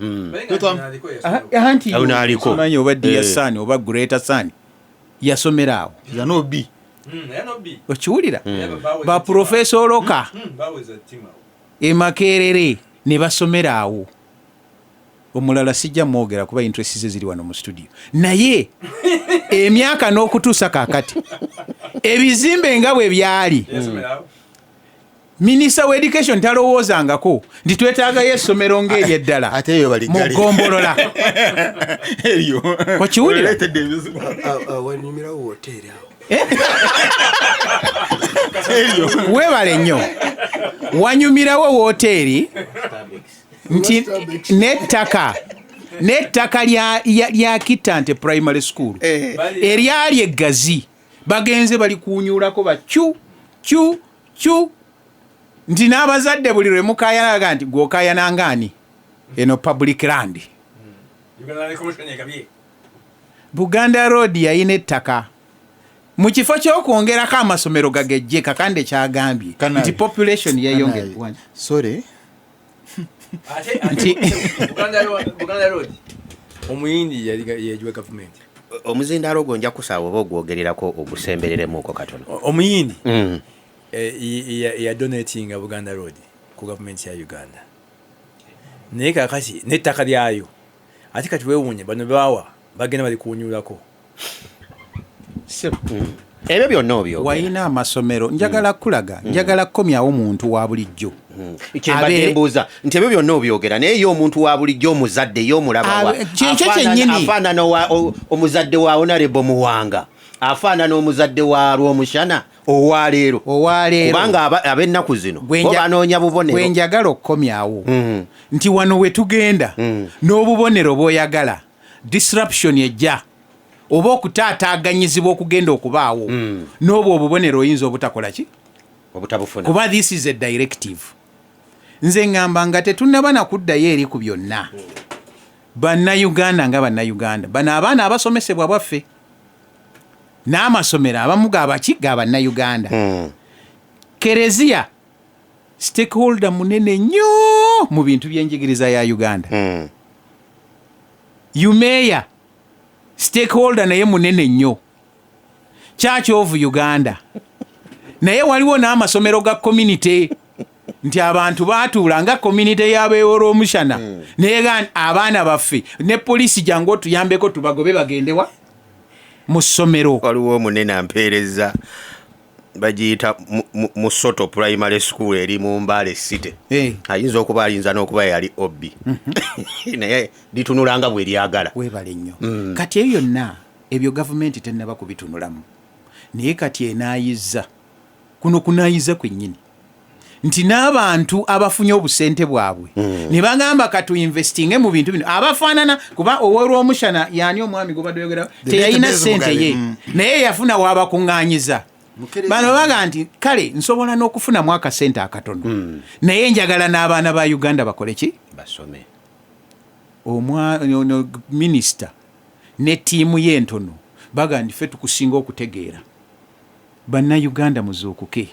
Anti Awo n'aliko. simanyi oba dear Eh. son oba greater son yasomera awo. Yanobi. Okiwulira, ba Professor Oloka e Makerere ne basomera awo. Omulala sijja mwogera kuba interest ze ziri wano mu studio, naye emyaka n'okutuusa kaakati ebizimbe nga bwe byali. Minisita wa education talowoozangako nti twetaagayo essomero ng'eryo eddala Ate eyo mu baligale. ggombolola. Eryo. Okiwulira? Oleetedde ebizibu. Wanyumirawo woteeri awo. Eryo. Weebale nnyo, wanyumirawo wooteeri nti n'ettaka lya Kitante Primary School eryali eggazi bagenze balikunyulako bakyu kyu kyu, nti n'abazadde buli lwe mukayanaga nti gwokayanangaani, eno public land. Buganda Road yayina ettaka, mu kifo ky'okwongerako amasomero gagejje. Kakande kyagambye Kanabi. nti population yeyongera. Sorry. Buganda Road omuyindi yagiwa gavumenti. Omuzindaalo ogwo nja kusaawa oba ogwogererako ogusembereremuuko katono. Omuyindi yadonatinga Buganda Road ku gavumenti ya Uganda, naye kakati n'ettaka lyayo ate kati wewuunye bano bawa bagenda balikunyulako. Ebyo byonna obyogera. Wayina amasomero, njagala kulaga, njagala kukomyawo muntu wa bulijjo. Kyembadde mbuuza nti ebyo byonna obyogera, naye ye omuntu wa bulijjo, omuzadde ye omulabawa? Kyekyo kyennyini. Afaanana omuzadde wa Honorable Muwanga, afaanana omuzadde wa Lwomushana owaleero? Owaleero. Kubanga ab'ennaku zino bo banoonya bubonero. Gwe njagala okukomyawo nti wano we tugenda n'obubonero bw'oyagala, disruption ejja oba okutaataaganyizibwa okugenda okubaawo n'obwo obubonero oyinza obutakola ki? Obutabufuna. Kuba this is a directive. Nze ŋŋamba nga tetunnaba nakuddayo eri ku byonna, Bannayuganda nga Bannayuganda, bano abaana abasomesebwa bwaffe n'amasomero abamu gabaki? Ga Bannayuganda. Kereziya stakeholder munene nnyo mu bintu by'enjigiriza ya Uganda. UMEA stakeholder naye munene nnyo. Church of Uganda, naye waliwo n'amasomero ga community, nti abantu baatuula nga community y'abeewolwomushana mm. Naye ga abaana baffe ne poliisi jangu otuyambeko tubagobe bagendewa mu ssomero. Waliwo omunene ampeereza, bagiyita Musoto Primary School, eri mu Mbale City. Ayinza okuba, ayinza n'okuba yali obbi, naye litunulanga bwe lyagala. Weebale nnyo. Kati ebyo byonna ebyo gavumenti tennaba kubitunulamu, naye kati enaayiza kuno kunaayiza kwennyini nti n'abantu abafunye obusente bwabwe ne bagamba katuinvestinge mu bintu bino abafaanana, kuba owolwomushana yaani omwami gobadde oyogera teyalina Days sente Mugabe. ye, naye yafuna waabakuŋŋaanyiza. Bano baga nti kale nsobola n'okufunamu akasente akatono, naye njagala n'abaana ba Uganda bakole ki? Basome. Ono minisita ne ttiimu ye entono baga nti ffe tukusinga okutegeera. Bannayuganda muzuukuke,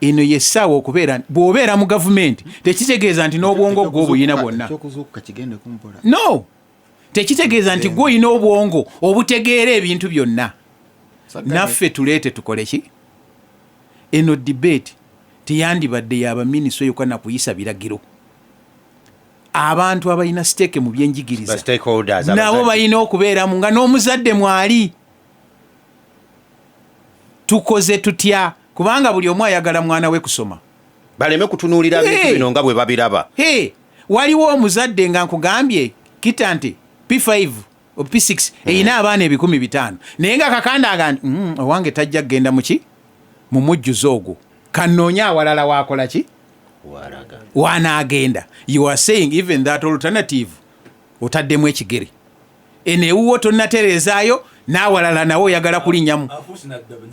eno yessaawa okubeera. Bw'obeera mu gavumenti tekitegeeza nti n'obwongo gwe obuyina bwonna. Ekyokuzuukuka kigende kumpola. No, tekitegeeza nti gwe olina obwongo obutegeera ebintu byonna. Naffe tuleete tukole ki? Eno debate teyandibadde yabaminisita yokka nakuyisa biragiro. Abantu abalina stake mu byenjigiriza Ba stakeholders, nabo abazadde. balina okubeeramu, nga n'omuzadde mwali. Tukoze tutya? Kubanga buli omu ayagala mwana we kusoma. Baleme kutunuulira bintu bino nga bwe babiraba. Hey, waliwo omuzadde nga nkugambye kita nti P5 o P6 erina abaana 500,000, naye nga Kakande aga nti owange tajja kugenda muki mu mujjuzo ogwo, kanoonye awalala wakola ki. Walaga. Wanaagenda. You are saying even that alternative otaddemu ekigere, eno ewuwo tonnatereezaayo, n'awalala nawe oyagala kulinnyamu,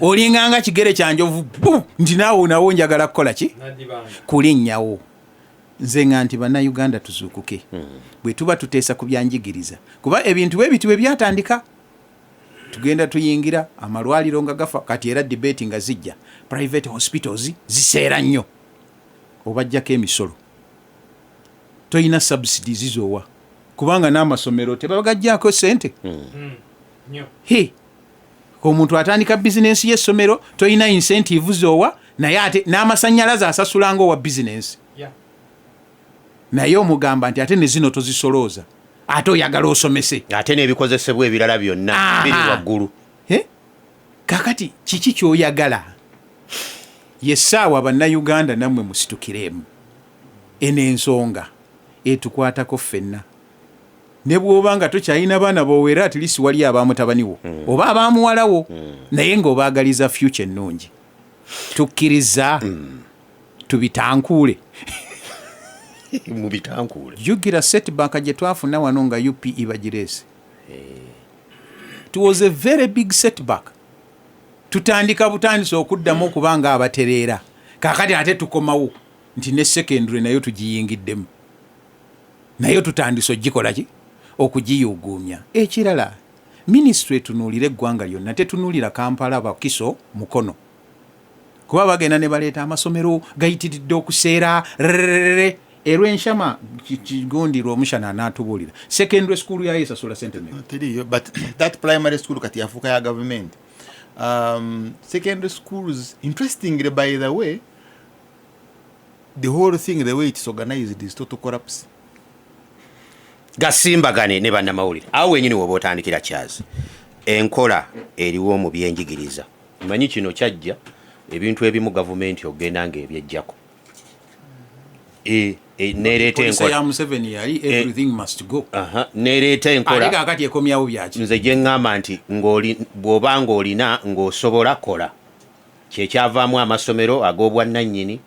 olinganga kigere kyanjovu bu nti naawe nawe njagala kukola ki, kulinnyawo. Nze nga nti Bannayuganda tuzuukuke bwe tuba tuteesa ku byanjigiriza, kuba ebintu bwe biti bwe byatandika, tugenda tuyingira amalwaliro nga gafa. Kati era debate nga zijja, private hospitals ziseera nnyo, obajjako emisolo, toyina subsidies zoowa, kubanga n'amasomero tebagajjako sente. He, omuntu atandika bizinensi y'essomero, toyina incentive zoowa, naye ate n'amasanyalaze asasulanga owa bizinensi, naye omugamba nti ate ne zino tozisolooza, ate oyagala osomese. Ate n'ebikozesebwa ebirala byonna biri waggulu. Eh? Kakati kiki kyoyagala? Yessaawa Bannayuganda nammwe musitukiremu. Eno ensonga etukwatako ffenna, ne bw'oba nga tokyalina baana boowera, at least wali abamutabaniwo oba abamuwalawo, naye ng'obaagaliza future ennungi. Tukkiriza tubitankuule. Mu bitankuule. Jjukira setback gye twafuna wano nga UPE bagireese. It was a very big setback. Tutandika butandisa okuddamu okuba nga abatereera, kakati ate tukomawo nti ne secondary nayo tugiyingiddemu, nayo tutandise ogikola ki, okugiyuguumya. Ekirala, minisitule etunuulira eggwanga lyonna, tetunuulira Kampala, Bakiso, Mukono, kuba bagenda ne baleeta amasomero gayitiridde okuseera rerere. Erwenshama kigundi Lwomushana anaatubuulira secondary school yayo esasula sente mmeka? Teriyo, but that primary school kati yafuuka ya government. Secondary schools, interestingly, by the way, the whole thing, the way it's organized, is total collapse. Gasimbagane ne bannamawulire awo wenyini woba otandikira kyazi enkola eriwo mu byenjigiriza. Manyi kino kyajja ebintu ebimu gavumenti ogenda ngaebyejjako. Nereeta Policy enkola ya Museveni yali everything must go. Aha, nereeta Ate enkola. kakati ekomyawo byaki? Nze gye ŋŋamba nti bw'oba ng'olina ng'osobola kola, kyekyavaamu amasomero ag'obwannannyini,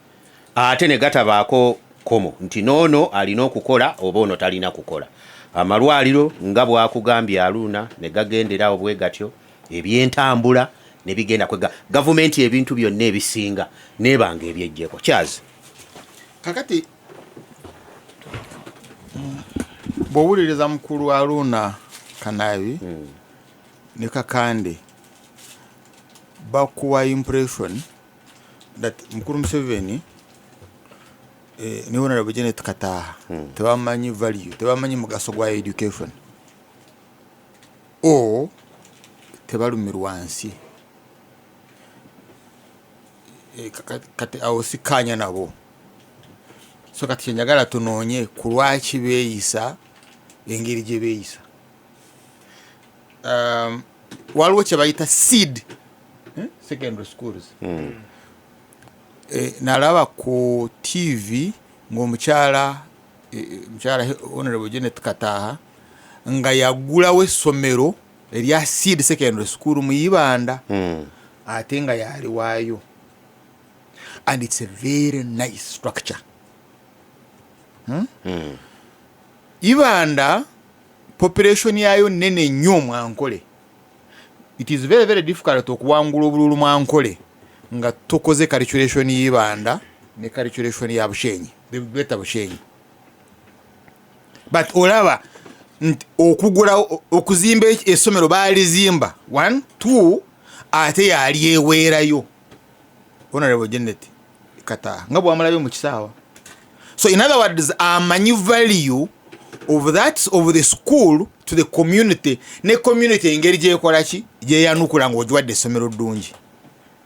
ate ne gatabaako komo nti noono alina okukola oba ono talina kukola. Amalwaliro nga bwakugambye Aluuna ne gagenderawo bwe gatyo, ebyentambula ne bigenda kwega gavumenti, ebintu byonna ebisinga nebanga ebyejjeko kyazi. Kakati bw'owuliriza mukulu Aluuna Kanaabi ne Kakande, bakuwa impression that mukulu Museveni ne Honorable Janet Kataha tebamanyi value, tebamanyi mugaso gwa education, o tebalumirwa nsi. Kati awo sikkaanya nabo. So kati kyenjagala tunoonye ku lwaki beeyisa engeri gye beeyisa. Waliwo kye bayita seed, eh? Secondary schools. Nalaba ku TV ng'omukyala mukyala Honorable Janet Kataha nga yagulawo essomero erya seed secondary school mu Ibanda, ate nga yaliwaayo, and it's a very nice structure. Ibanda population yayo nene nnyo mwankole. It is very very difficult okuwangula obululu mwankole nga tokoze calculation y'Ibanda ne calculation ya Bushenyi, the greater Bushenyi. But olaba nti okugula, okuzimba essomero baalizimba one two, ate yali eweerayo Honorable Janet Kataha nga bwamulabye mu kisaawa. So in other words, amanyi value of that, of the school to the community, ne community engeri gyekola ki, gyeyanukula ng'ogiwadde essomero ddungi.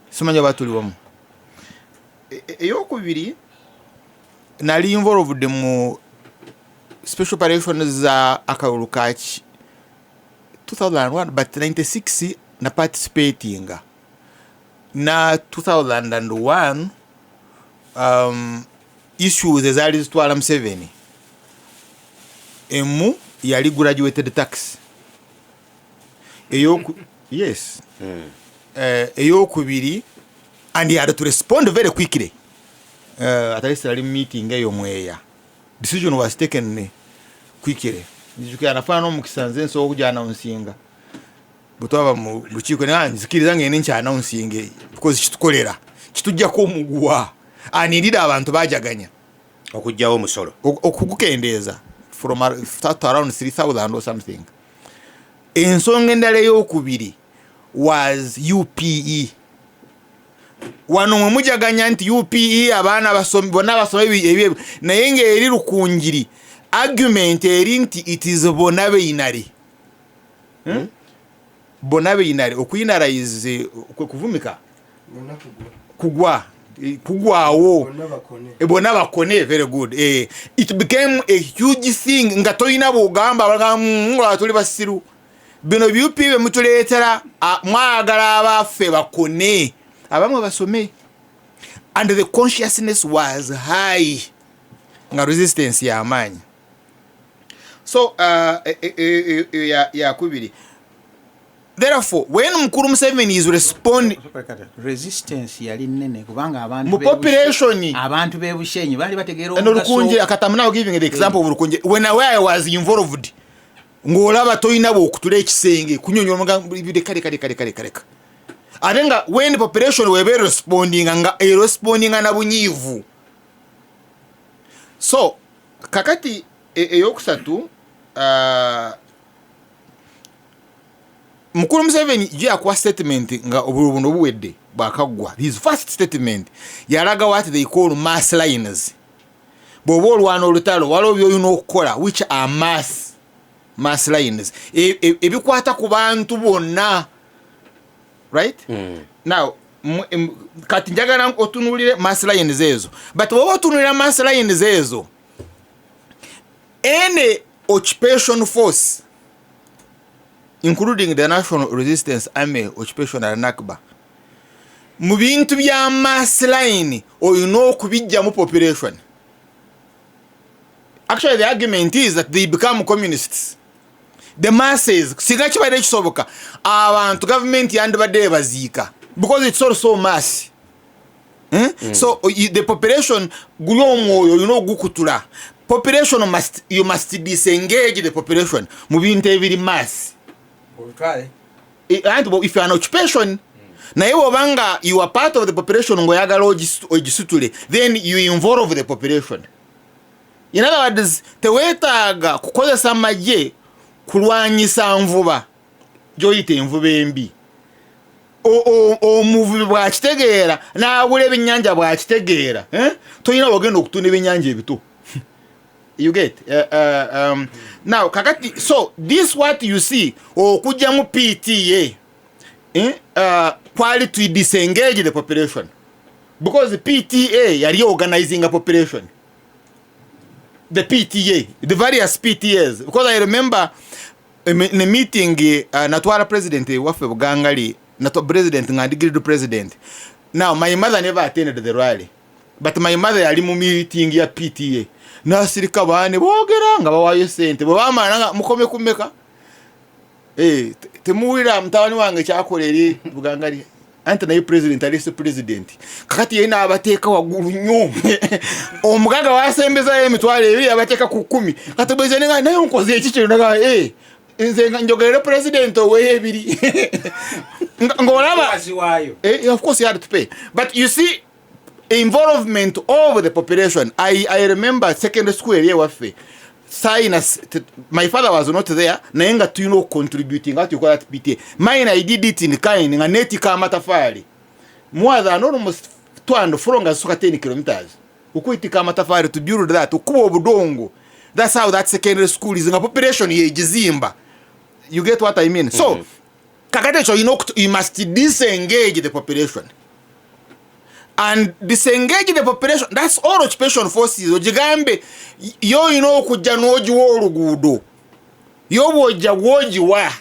Simanyi oba tuli wamu. Eyokubiri, nali involved mu special operations za akalulu kaki 2001, but 96 na participatinga. Na 2001, issues ezaali zitwala Museveni, emu yali graduated tax. Yes. Eyokubiri, and he had to respond very quickly, at least ali meeting eyo Mweya, decision was taken quickly. Nzijukira nafaana n'omukisa, nze nsobola okujja announcinga bwe twaba mu lukiiko, naye nzikiriza ngende nkya announcinge because kitukolera, kitujjako omuguwa anirira abantu bajaganya. Okugjawo omusolo. Okugukendeeza from to around 3000 or something. Ensonga endala eyokubiri was UPE. Wano mwe mujaganya nti UPE abaana bonna basome naye ng'eri Rukungiri argument eri nti it is bonna beinare. Hmm? Bonna beinare, okuyinara is kwe kuvumika. Bonna kugwa. Kugwa, kugwawo. Bonna bakone. Bonna bakone, very good. It became a huge thing nga toyina bwogamba, bagamba, nga tuli basiru, bino byupi bye mutuleetera, mwagala abaffe bakone, abamwe basome. And the consciousness was high, nga resistance y'amaanyi. So yakubiri, therefore when Mukulu Museveni is responding, Resistance yali nene kubanga abantu Mu population. Abantu b'e Bushenyi baali bategeera And Rukungiri, kati I'm now giving the example of Rukungiri. When I was involved, ng'olaba toyina bwokutula ekisenge kunyonyola reka reka reka reka reka reka. Ate nga when the population weba respondinga, nga erespondinga na bunyiivu. So kakati eyokusatu, Mukulu Museveni gye yakuwa statement nga obululu buno buwedde, bwakaggwa, his first statement yalaga what they call mass lines. Bw'oba olwana olutalo, waliwo byolina okukola which are mass lines, ebikwata ku bantu bonna, right? Now kati njagala otunuulire mass lines ezo, but bw'oba otunuulira mass lines ezo, any occupation force including the National Resistance Army occupation al Nakba, mu bintu bya mass line olina okubijjamu population. Actually, the argument is that they become communists, the masses. Singa kibadde kisoboka, abantu gavumenti yandibadde ebaziika because it's also mass. Eh? So the population, guli omwoyo olina ogukutula population, you must disengage the population mu bintu ebiri mass. Olutwale. Anti if you are an occupation, naye bwobanga you are part of the population ng'oyagala ogisitule, then you involve the population. In other words, teweetaaga kukozesa magye kulwanyisa nvuba gyoyita envuba embi. Omuvubi bwakitegeera n'agula ebyennyanja, bwakitegeera, eh? Tolina wagenda okutunda ebyennyanja ebito. You get? Now kakati, so this what you see, okugyamu PTA, eh? Kwali to disengage the population because PTA yali organizing a population, the PTA, the various PTAs, because I remember in a meeting, natwala president waffe Bugangali, natwa president nga ndi guild president. Now my mother never attended the rally, but my mother yali mu meeting ya PTA, nasirika, baane boogera nga bawayo sente, bwe bamala nga mukome kumeka. Eh, temuwulira mutabani wange kyakola eri Bugangali, anti naye president alese president. Kakati ye naabateeka waggulu nnyo, omugaga wasembezayo 20,000, yabateeka ku 10. Kati bweze nenga naye nkoze eki kino, naga eh, nze nga njogerere president oweyo ebiri. Ng'olaba Waziwaayo. Eh, of course he had to pay, but you see involvement of the population. I remember secondary school eri ewaffe sayina, my father was not there, naye nga tulina okucontributing nga tukola PTA. Mine, I did it in kind, nga netika amatafaali more than almost 200 fro nga zisuka 10 kilometers okwitika amatafaali to build that, okuba obudongo. That's how that secondary school is, nga population yegizimba. You get what I mean? So kakati ekyo olina you must disengage the population and disengage the population. That's all occupation forces. Ogigambe yo olina okujja n'ogiwa oluguudo, yo bw'ojja gwogiwa.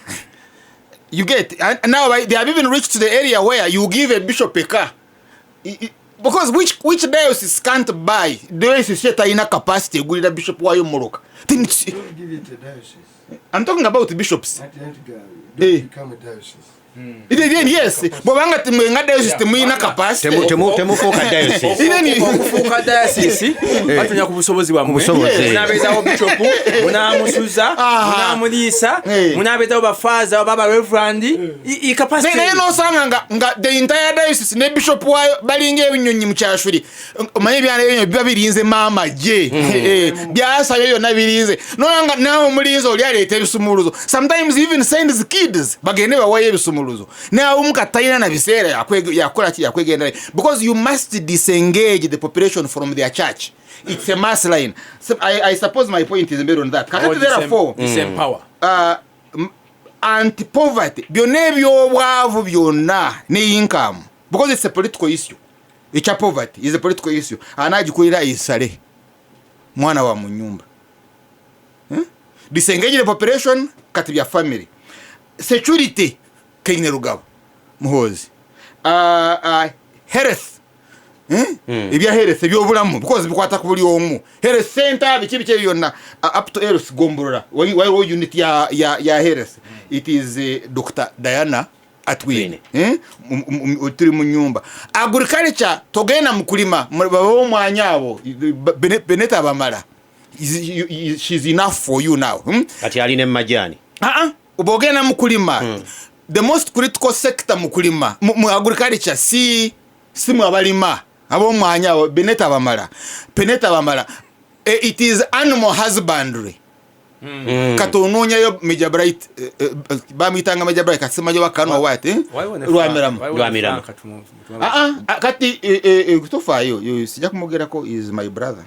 You get, and now they have even reached to the area where you give a bishop a car. Because which diocese can't buy? Diocese yetalina capacity egulira bishop wayo mmotoka. Then Don't give it a diocese. I'm talking about bishops. At the end, girl, Eh. don't become a diocese. Then yes, bwobanga mwe nga diocese temulina capacity. Temufuuka diocese. Okufuuka diocese batunya ku busobozi bwammwe. Busobozi. Munaabeezawo bishopu, munaamusuza, munaamuliisa, munaabeezawo bafaaza oba bareverand. Capacity. Naye nosanga nga the entire diocese ne bishop waayo balinga ebinyonyi mu kyasuli. Omanyi ebyana ebinyonyi biba birinze maama gye. Byasabye byonna birinze, nolanga naawe omulinze oli aleeta ebisumuluzo. Sometimes even sends kids bagende bawayo ebisumuluzo, naye omu katalina na biseera yakola ki, yakwegendera, because you must disengage the population from their church. It's a mass line. So I suppose my point is made on that. Kakati therefore disempower. Anti-poverty, byonna ebyobwavu byonna ne income, because it's a political issue. Ekya poverty is a political issue. Anagikulira isale mwana wa mu nyumba. Eh? Disengage the population. Kati bya family security, Kainerugaba, Muhozi, health. Eh? Ebya health, ebyobulamu, because bikwata ku buli omu, health center, biki biki byonna, up to health gombolola waliwo unit ya health. It is Dr Diana Atwine. Eh? Tuli mu nyumba. Agriculture, togenda mu kulima, babawo omwanya abo Beneta bamala. She's enough for you now. Kati alina emajaani. Ah, bw'ogenda mu kulima, the most critical sector mu kulima, mu agriculture, si mu abalima ab'omwanya abo Beneta bamala, Peneta bamala. It is animal husbandry. Kati onoonyayo Major Bright, bamuyitanga Major Bright, kati simanyi bakano what, eh? Lwamirama. Lwamirama. Ah, ah, kati tofaayo, sijja kumwogerako, is my brother.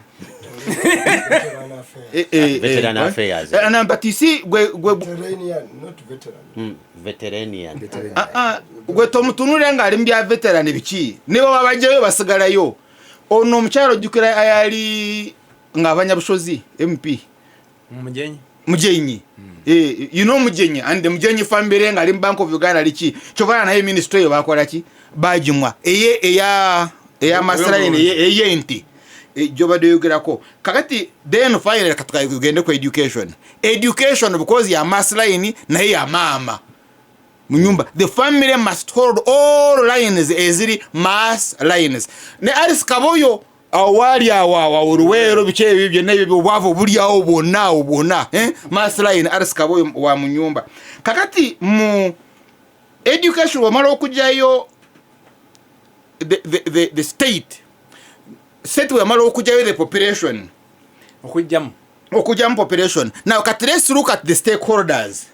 Veteran affairs. Veteran affairs. But you see, gwe Veteranian, not veteran. Veteranian. Ah, ah, gwe tomutunulira ng'ali mu bya veteran biki, ne baba bajjayo basigalayo. Ono omukyalo ojjukira ayali ng'abanyabushozi MP? Mugenyi. Mugenyi. You know Mugenyi and the Mugenyi family ng'ali mu Bank of Uganda liki kyovana naye ministry eyo bakola ki, bagimwa eye eya masterline ey'ente gyobadde oyogerako. Kakati then finally katugende ku education. Education, because ya mass line naye ya maama mu nyumba, the family must hold all lines eziri mass lines. Ne Alice Kaboyo awo waali awo awo Luweero, biki ebyo byonna ebyo obwavu obuli awo bwonna awo bwonna, eh? Mass line, Alice Kaboyo wa mu nyumba. Kakati mu education wamala okugyayo the state wamala okugyayo the population. Okujjamu. Okugyamu population. Now kati let's look at the stakeholders.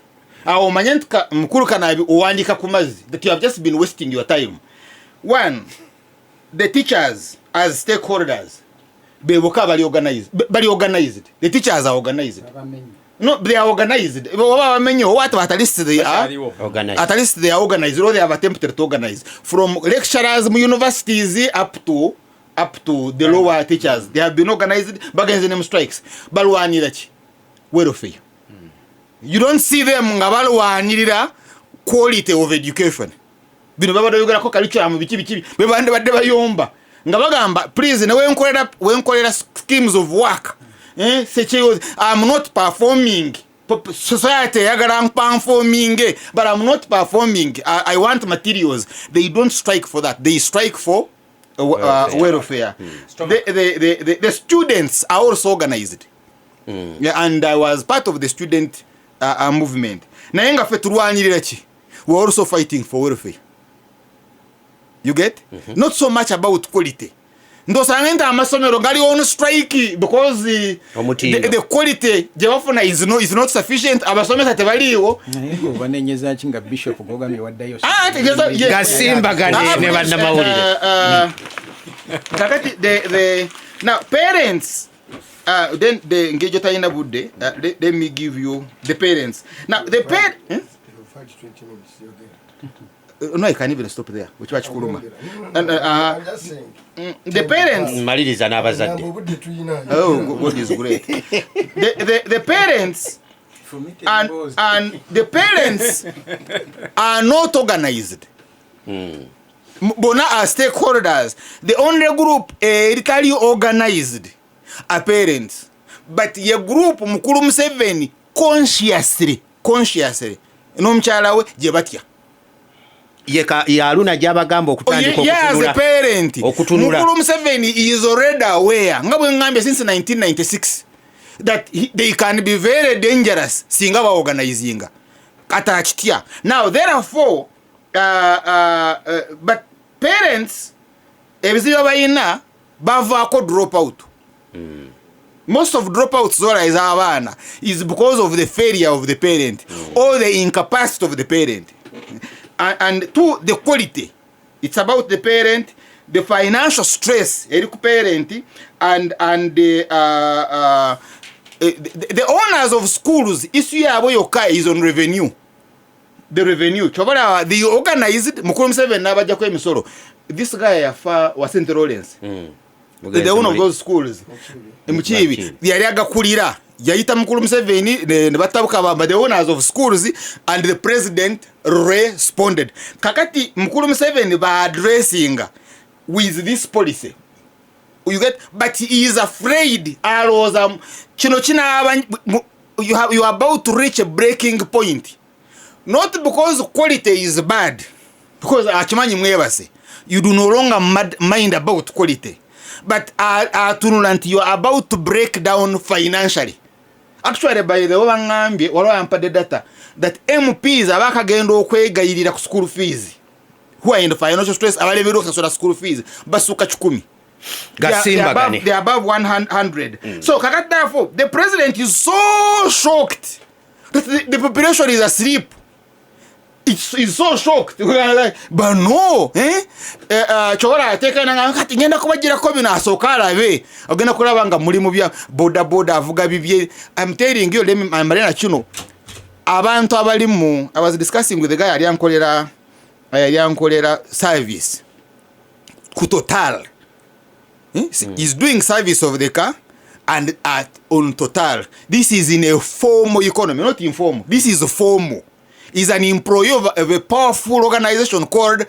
Awo omanye nti mukulu Kanabi owandiika ku mazzi, that you have just been wasting your time. One, the teachers as stakeholders beboka bali organized, bali organized. The teachers are organized. No, they are organized. Oba bamenye what, at least they are Bakyaliwo. Organized. At least they are organized, or they have attempted to organize, from lecturers mu universities up to the lower teachers. They have been organized. Bagenze ne mu strikes. Balwanira ki? Welfare. You don't see them nga balwanirira quality of education. Bino babadde yogerako curriculum, biki biki, bebande badde bayomba nga bagamba, please, ne wenkolera schemes of work, eh, secheyo, I'm not performing. Society eyagala performing, but I'm not performing. I want materials. They don't strike for that. They strike for welfare. The students are also organized. Yeah, and I was part of the student movement. Naye nga ffe tulwanirira ki? We're also fighting for welfare. You get? Not so much about quality. Ndosanga nti amasomero gali on strike because Omutindo. the quality gye bafuna is not sufficient. Abasomesa tebaliiwo. Naye gwe obanenyeza ki nga bishop gogambye waddayo? Ah, yes. Gasimbagane Ah, ne bannamawulire. Kakati the now parents, then the ngejo talina budde, let me give you the parents now, the par eh? You've had 20 minutes, you're there. No, I can even stop there, which kikuluma. No, And, I'm just saying. The parents. Maliriza n'abazadde. Ntabwo obudde tuyina. Oh, God is great. The parents And the parents are not organized. Bona are stakeholders. The only group eritali organized are parents, but ye group mukulu Museveni consciously n'omukyala we gye batya. Yaluna gyabagamba okutandika. Oh, yeah, as a parent. Okutunula. Mukulu Museveni is already aware, nga bwe ngambye, since 1996, that they can be very dangerous singa baorganizinga. Kati akitya. Now therefore, but parents ebizibu balina bavaako drop out. Most of dropouts zola ez'abaana is because of the failure of the parent or the incapacity of the parent, and two, the quality. It's about the parent, the financial stress eri ku parent, and the owners of schools, issue yaabwe yokka is on revenue, the revenue. Kyobalaba the organized mukulu Museveni n'abajjako emisolo. This guy yafa wa St Lawrence, the owner of those schools, Mukiibi. Mukiibi. Yali agakulira, yayita mukulu Museveni ne batabuka bamba, the owners of schools and the president responded. Kakati mukulu Museveni ba addressinga with this policy, you get? But he is afraid, alowooza kino kinaaba you are about to reach a breaking point, not because quality is bad, because akimanyi mwebase, you do no longer mind about quality, but atunula nti you are about to break down financially. Actually, by the way, baŋŋambye, waliwo yampadde data that MPs abakagenda okwegayirira ku school fees, who are in the financial stress, abalemererwa okusasula school fees, basuka 100. Gasimbagane. They are above 100. So kakati therefore the president is so shocked that the population is asleep. It's so shocked. Bano, eh? Kyobola ateeka nanga kati ngenda kubagirako bino, asooka alabe ogenda kulaba nga muli mu bya boda boda avuga bibye. I'm telling you, let me male na kino. Abantu abali mu, I was discussing with the guy yali ankolera service ku Total. Eh? He's doing service of the car and at on Total. This is in a formal economy, not informal. This is a formal. He's an employee of a powerful organization called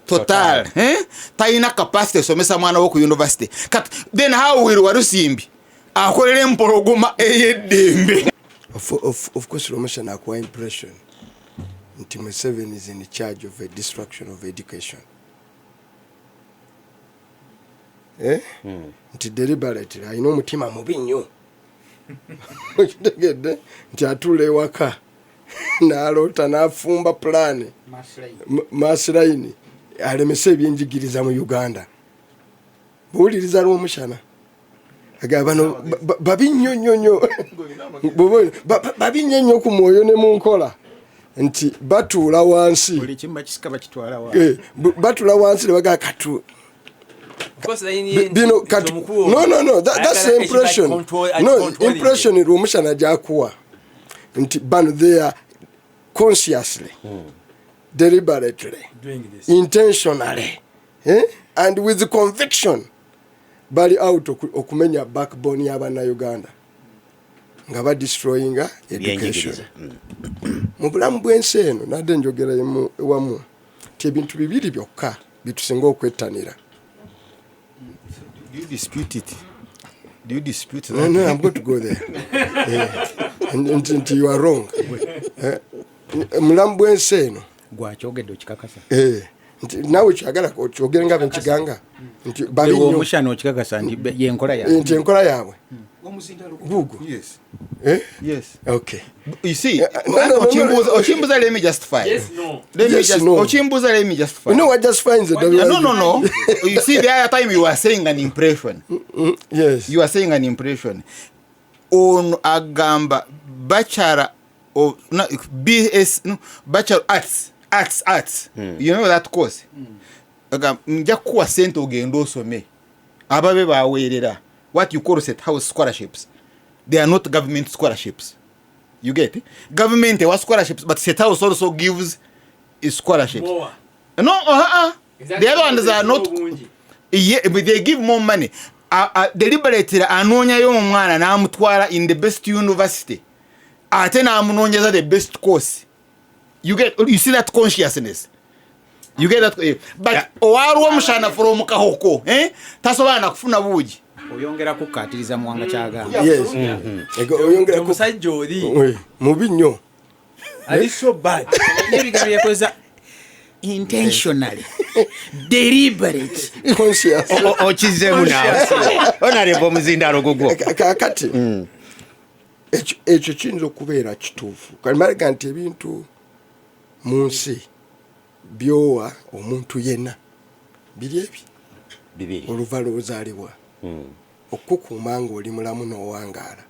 Total. Eh? Talina capacity esomesa mwana wo ku university. Kat, then how will Walusimbi akolera empologoma ey'eddembe? Of course, Rwomushana akuwa impression nti Museveni is in charge of a destruction of education. Eh? Nti deliberately alina omutima mubi nnyo, okitegedde, nti atuula ewaka n'aloota n'afumba pulaani mastermind alemese ebyenjigiriza mu Uganda. Buwuliriza Rwomushana agamba bano babi nnyo nnyo nnyo. Babi nnyo nnyo ku mwoyo ne mu nkola, nti batuula wansi. Buli kimu bakisika bakitwala wa? Eh, batuula wansi ne bagamba katu bino kati. No, that's the impression, no impression Rwomushana gyakuwa nti bano they are consciously, deliberately, intentionally, eh? And with conviction bali out okumenya backbone y'abannayuganda nga badestroyinga education. Ebyenjigiriza. Mu bulamu bw'ensi eno, nadde njogera ewamu nti ebintu bibiri byokka bitusinga okwettanira. Do you dispute it? Do you dispute No, no, I'm going to go there. Yeah. Nti you are wrong. Eh, mulamu bw'ensi eno. Gwakyogedde okikakasa? Eh, nti naawe kyagala okyogere nga bwenkiganga nti babi nnyo. Omushana okikakasa nti yenkola yaabwe? Nti enkola yaabwe gugo. Yes. Eh? Yes. Okay. You see, No. Okimbuza, let me justify. Yes, no. Let me Yes, just, no. Okimbuza, let me justify. You know what justifying the No. You see, the other time you were saying an impression. Yes. You are saying an impression. Ono agamba bachelor of, no, BS, no, bachelor arts. You know that course. Agamba nja kukuwa sente ogende osome. Ababe baweerera. What you call State House scholarships. They are not government scholarships. You get it? Government ewa scholarships, but State House also gives scholarships. More. No, uh-uh. Exactly. The other ones are not. Yeah, but they give more money. Deliberately anoonyayo omwana n'amutwala in the best university. Ate n'amunoonyeza the best course. You get, you see that consciousness, you get that, but Yeah. owalwa omushana from Kahoko, eh? Tasobola nakufuna buugi. Oyongera kukkaatiriza Muwanga kyagamba. Yes. Oyongera Omusajja oli mubi nnyo. Ali so bad. N'ebigambo yakozesa intentionally, deliberate. Conscious. Okizzeemu naawe, honorable, omuzindaalo gugwo. Kaakati ekyo kiyinza okubeera kituufu. Kalimalega nti ebintu mu nsi byowa omuntu yenna biri ebi Bibiri. Oluva lwozaalibwa, okukukuuma ng'oli mulamu n'owangaala,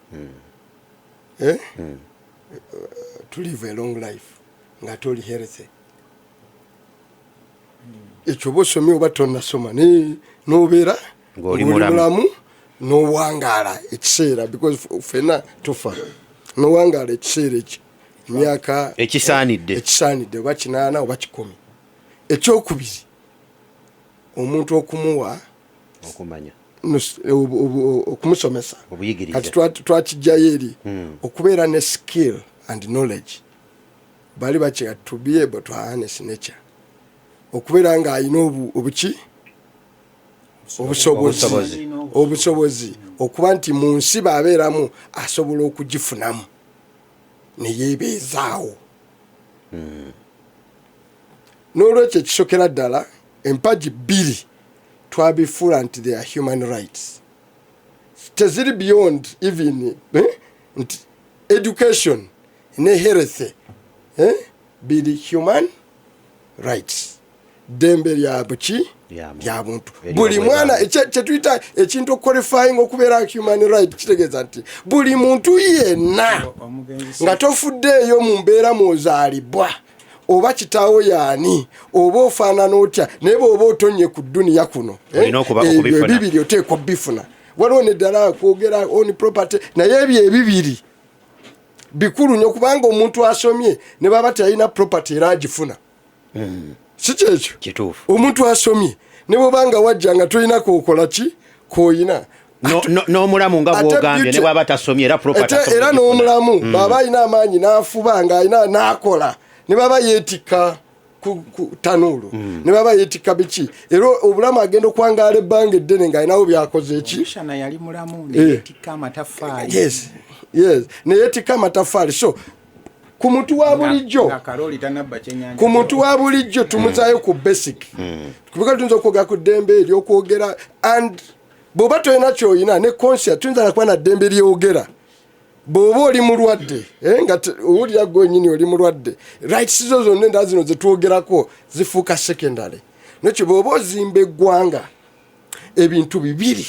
eh? To live a long life nga toli healthy, ekyo oba osomye oba tonnasoma, n'obeera ng'oli ng'oli mulamu. Mulamu n'owangaala ekiseera, because ffenna tufa, n'owangaala ekiseera ekyo, emyaka ekisaanidde. Ekisaanidde, oba 80 oba 100. Ekyokubiri, omuntu okumuwa okumanya, okumusomesa. Obuyigirize. Kati twakijjayo eri okubeera ne skill and knowledge, bali bakira to be able to harness nature, okubeera ng'alina obuki, obusobozi. Obusobozi. Obusobozi okuba nti mu nsi baabeeramu asobola okugifunamu neyeebeezaawo. N'olwekyo ekisokera ddala, empagi bbiri twabifuula nti they are human rights, teziri beyond even, eh, nti education ne health, eh, biri human rights, ddembe lya buki? Lya muntu. Lya buntu. Eri Buli obwetaavu. mwana, kyetuyita ekintu okuqualifying okubeera human right, kitegeeza nti buli muntu yenna Omugenzi nga tofuddeeyo mu mbeera mwozaalibwa, oba kitaawo yaani, oba ofaanana otya, naye bw'oba otonnye ku dduniya kuno, eh, Olina ebyo okubifuna. ebibiri oteekwa bifuna. Waliwo neddala kwogera on property, naye ebyo ebibiri bikulu nnyo, kubanga omuntu asomye ne baba teyalina property era agifuna, si kyekyo? Kituufu. Omuntu asomye ne bwobanga wajja nga tolina kokola ki koyina. N'omulamu nga Ate bwogambye, ne bwaba tasomye era property asobola era okugifuna. n'omulamu bw'aba alina amaanyi n'afuba ng'alina n'akola, ne baba yeetikka ku tanuulu, ne baba yeetikka biki, era obulamu agenda okwangaala ebbanga eddene ng'alinawo byakoze eki. Omushana yali mulamu neyetikka amataffaali. Yes, neyeetikka amataffaali. So ku muntu wa bulijjo, Nga kalooli tanabba kyenyanja. ku muntu wa bulijjo tumuzaayo ku basic, kubika tuyinza okwogera ku ddembe ery'okwogera, and bw'oba tolina kyoyina ne conscious, tuyinza nakuba na ddembe lyogera. Bw'oba oli mulwadde, eh, nga owulira gwenyini oli mulwadde, rights zo zonna endala zino zetwogerako zifuuka secondary. Nekyo bw'oba ozimba eggwanga, ebintu bibiri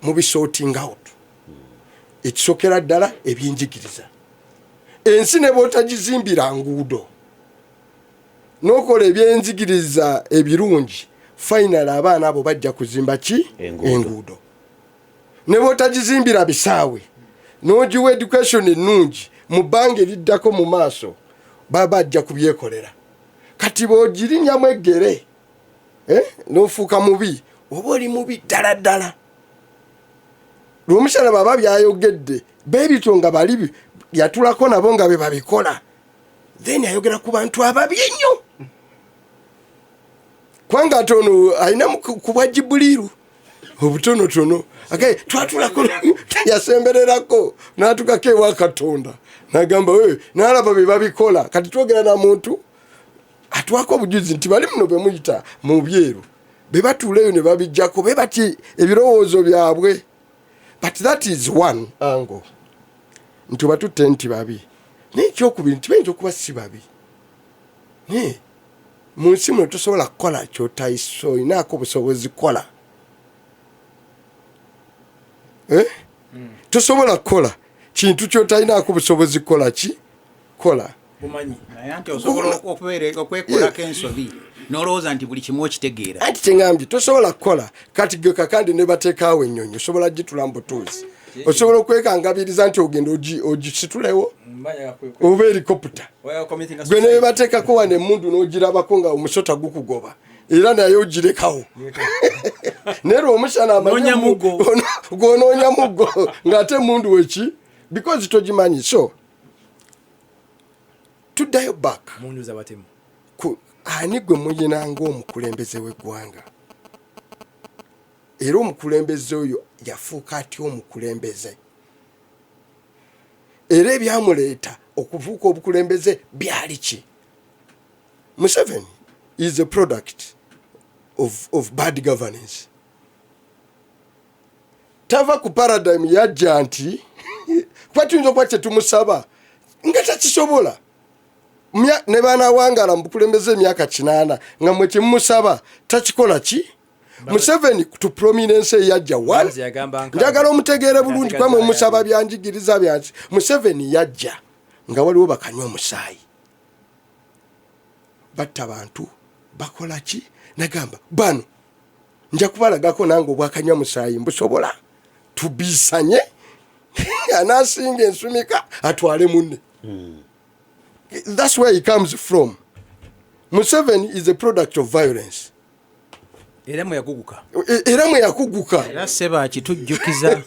mu sorting out. Ekisookera ddala, ebyenjigiriza. Ensi ne bw'otagizimbira nguudo n'okola ebyenjigiriza ebirungi, final abaana abo bajja kuzimba ki? Enguudo. Enguudo. Ne bw'otagizimbira bisaawe n'ogiwa education ennungi, mu bbanga eriddako mu maaso baba bajja kubyekolera. Kati bw'ogirinyamu eggere, eh, n'ofuuka mubi, oba oli mubi ddala ddala. Lwomukyala baba byayogedde beebityo nga bali yatulako nabo nga be babikola, then ayogera ku bantu ababi ennyo, kubanga ate ono alina ku bwa Jibuliiru obutonotono. Ake twatulako, yasembererako n'atukako ewa Katonda nagamba, "We," n'alaba bye babikola. Kati twogera na muntu atwako obujuzi nti bali muno bemuyita mu byeru be batuula eyo ne babijjako be bati ebirowoozo byabwe. But that is one angle, nti obatutte nti babi, naye ekyokubiri nti bayinza okuba si babi, naye mu nsi muno tosobola kukola kyotayisa olinaako obusobozi kukola. Eh? Tosobola kukola kintu kyotalinaako busobozi kukola ki kola. Bumanyi. Naye anti osobola okubeera okwekolako ensobi n'olowooza nti buli kimu okitegeera. Anti kyeŋambye, tosobola kukola. Kati gwe kakandi ne bateekaawo ennyonyi, osobola gitula mu butuuzi, osobola okwekangabiriza nti ogenda ogisitulewo oba helicopter, gwe ne bateekako wano emundu n'ogirabako nga omusota gukugoba, era naye ogirekawo. Naye lwomushana Noonya muggo. Gwonoonya muggo ng'ate emundu weki, because togimanyi. So Tuddayo back Mundu z'abatemu. Ku ani gwe muyina ng'omukulembeze w'eggwanga, era omukulembeze oyo yafuuka atya omukulembeze, era ebyamuleeta okufuuka obukulembeze byali ki? Museveni is a product of bad governance. Tava ku paradigm yajja nti kuba tuyinza okuba kyetumusaba nga takisobola. Ne banawangala mu bukulembeze emyaka 80 nga mwe kyemumusaba takikola ki. Museveni to prominence eyajja one Mbabazi yagamba njagala omutegeere bulungi, Ategeeza kuba mumusaba yali. byanjigiriza byansi. Museveni yajja nga waliwo bakanywa omusaayi, batta bantu, bakola ki, nagamba bano nja kubalagako nange obwakanywa musaayi mbusobola, tubisanye, anasinga ensumika atwale munne. That's where he comes from. Museveni is a product of violence. Era mwe yaguguka. Era mwe yakuguka. Era seba akitujjukiza.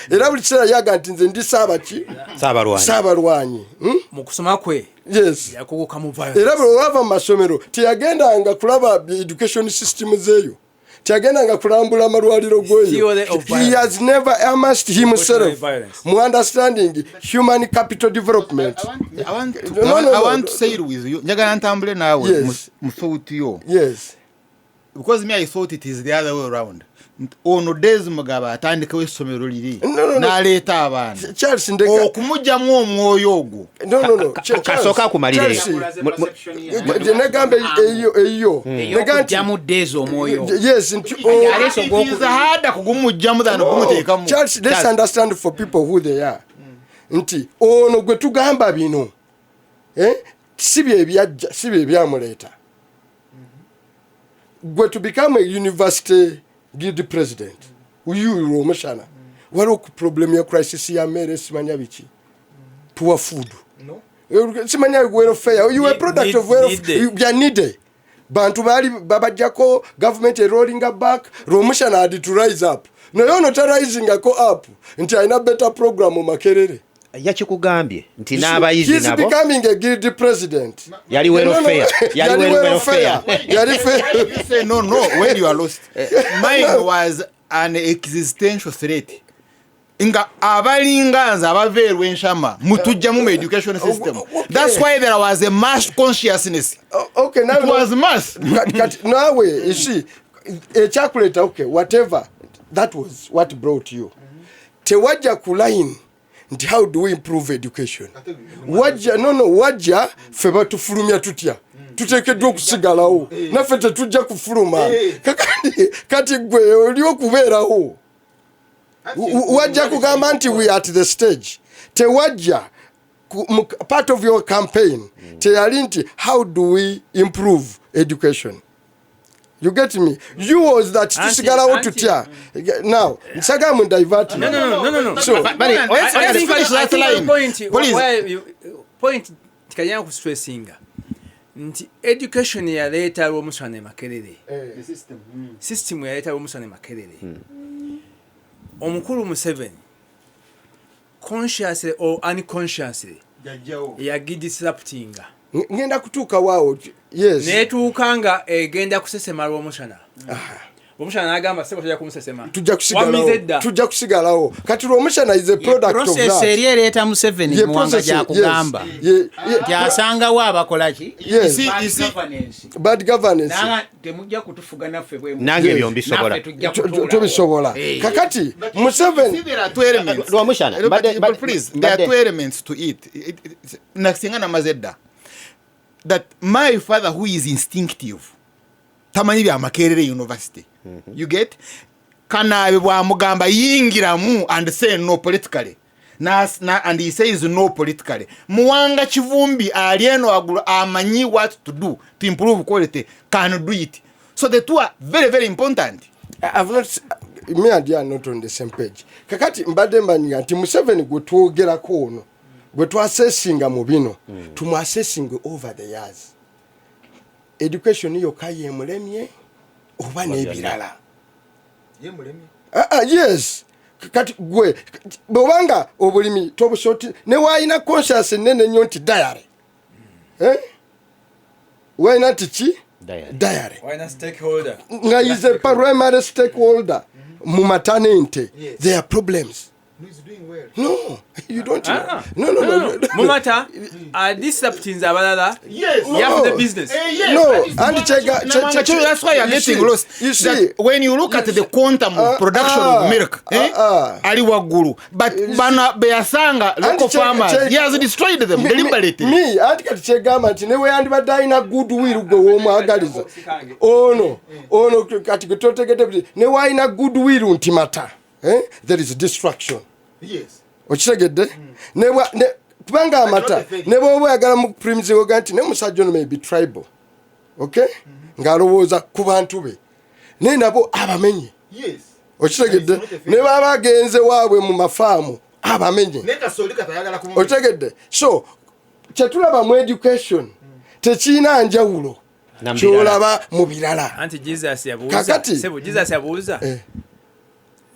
Era buli kiseera yaga nti nze ndi saabaki. Saabalwanyi. Saabalwanyi, Mu kusoma kwe Yes. yakuguka mu violence. Era bwe wava mu masomero teyagendanga kulaba education system zeeyo, teyagendanga kulambula amalwaliro gweyo. Theory of He violence. has never amassed himself Violence. mu understanding human capital development. I want to, No, no, no, I want no. to say it with you. Njagala ntambule naawe mu thought yo. Because me, I thought it is the other way around. Nti ono Daisy Mugabo atandikawo essomero liri No. n'aleeta abaana Charles, ndeka. okumugyamu omwoyo ogwo. No. Kasooka akumalire. Charles, negamba eyo nega nti Ey'okugyamu Daisy omwoyo. Yes, nti Aleese It is harder kugumugyamu than okumuteekamu. Charles, let's understand for people who they are, nti ono gwe tugamba bino, eh, si bye byajja, si bye byamuleeta gwe to become a university guild president. Uyu Omushana, waliwo ku problem ya crisis ya mmere, simanya biki, poor food. Simanya welfare. You were product of welfare. Needed. Bya needed bantu baali babajjako government erollinga back. Rwomushana had to rise up, naye ono tarisingako up nti alina better program mu Makerere. Yakikugambye nti n'abayizi He's nabo becoming a guild president. Yali No. welfare. Yali Yali welfare. Yali You say no when you are lost. Mine was an existential threat, nga abalinga nze abava erwenshama mutujjamu mu education system. That's why there was a mass consciousness. Okay, now It was mass. Kati naawe, you see, ekyakuleeta, okay, whatever that was, what brought you, tewajja ku line nti how do we improve education. Wajja no, wajja ffe batufulumya tutya, tuteekeddwa okusigalawo, naffe tetujja kufuluma. Kakati kati gwe oli okubeerawo, wajja kugamba nti we are at the stage. Tewajja part of your campaign teyali nti how do we improve education. You get me? You was that tusigalawo tutya. Now nsagala mu divert. No. So- I Let's think finish I that think line. point, Please. where point tikajana kustressinga nti education yaleeta Lwomushana e Makerere, system yaleeta Lwomushana e Makerere. Omukulu Museveni, consciously or unconsciously, yagidisruptinga. Ngenda kutuuka waawo, yes. Netuuka nga egenda kusesema Lwomushana. Lwomushana n'agamba, "Sebo, tojja kumusesema." Tujja kusigalawo. Wamize dda. Tujja kusigalawo. Kati Lwomushana is a product of Process that. eri ereeta Museveni Ye Muwanga process, gyakugamba yes. nti asangawo abakola ki? Yes. Bad You see- governance. Bad governance. Nanga temujja kutufuga naffe bwe Nange ebyo mbisobola. Naffe tujja kutuulawo. Tubisobola. Kakati Museveni See, there are two elements. Lwomushana, But please, there are two elements to it. Nasinga namaze dda that my father, who is instinctive, tamanyi bya Makerere University. You get kanaabe bwamugamba yingiramu and say no politically. Na, and he says no politically. Muwanga Kivumbi ali eno waggulu amanyi what to do to improve quality, can do it. So the two are very, very important. I've not, me and you are not on the same page. Kakati mbadde mbanyiga nti Museveni gwe twogerako ono, gwe twasesinga mu bino, tumwasesinge over the years, education yokka yemulemye oba n'ebirala? Ah, ah, yes. Kati gwe bwobanga obulimi tobusoti ne wayina conscience nene nnyo nti dairy. Eh? Why not ki? Diary. Diary. Why not stakeholder? Nga is a primary stakeholder mu mata n'ente. There are problems. No, you don't know. Ah. No, no, no. no. Mumata adisruptinze abalala. Yes. No. Yafu the business. No, and chega, That's why you're you getting see, lost. You see, That when you look at the quantum of production of milk, ali waggulu. But bana beyasanga local farmers, he has destroyed them deliberately. Me, anti kati kyegamba nti newe yandibadde alina goodwill gwe w'omwagaliza ono ono kati gwe totegedde kuti newe alina goodwill nti mata, eh? There is destruction. Yes. Okitegedde? Kubanga amata ne bwoba oyagala mu primiziwoga nti ne musajja ono may be tribal, okay, ng'alowooza ku bantu be, naye nabo abamenye. Yes. Okitegedde? Ne baba agenze waabwe mu mafaamu abamenye. Okitegedde? So kyetulaba mu education tekirina njawulo Na mu birala. kyolaba mu birala. Anti Jesus yabuuza. Kakati. Sebo, Jesus yabuuza Eh.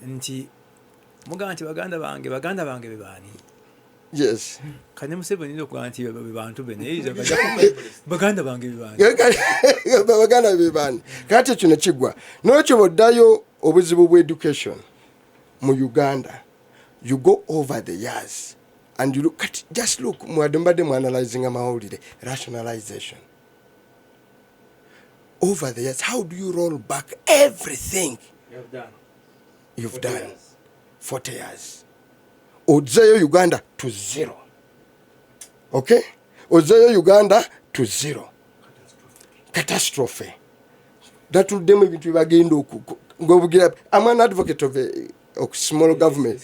nti mugamba nti baganda bange, baganda bange be baani? Yes. Kati ne Museveni yinza okugamba nti be bantu be, naye yinza okugamba baganda bange be baani? Baganda be baani? Kati ekyo ne kiggwa. N'olwekyo bw'oddayo obuzibu bw'education mu Uganda, you go over the years and you look, kati just look, mwadde mbadde mu analyzing amawulire, rationalization over the years, how do you roll back everything you've done 40 years, ozzeeyo Uganda to zero? Okay, ozzeeyo Uganda to zero, catastrophe. Natuddemu ebintu byebagenda ngaobugira. I'm an advocate of small government.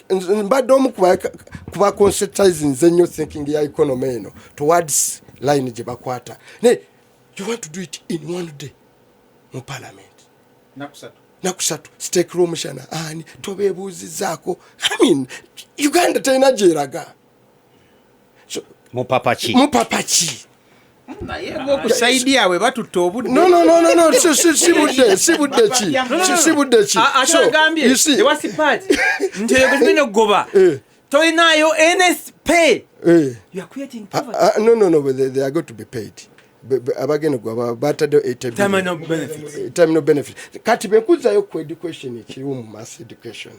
Mbadde omu kuba conceptualizinze nnyo thinking ya economy eno towards line gye bakwata, naye you want to do it in one day mu parliament nakusatu stake Rwomushana ani tobeebuuzizaako. I mean, Uganda terina gyeraga. So, Mupapaki. Mupapaki. Naye ku side yaabwe batutta obudde. No, no, no, no, no, si budde ki, si budde ki. Ate So, agambye you see, the worst part nti oyo gwe tugenda okugoba tolinaayo nsp. You are creating poverty. No, no, but they are going to be paid. Abagenda gwa bataddeyo 80 billion. Terminal benefits. Terminal benefit. Kati bwekuzzayo ku education ekiriwo mu mass education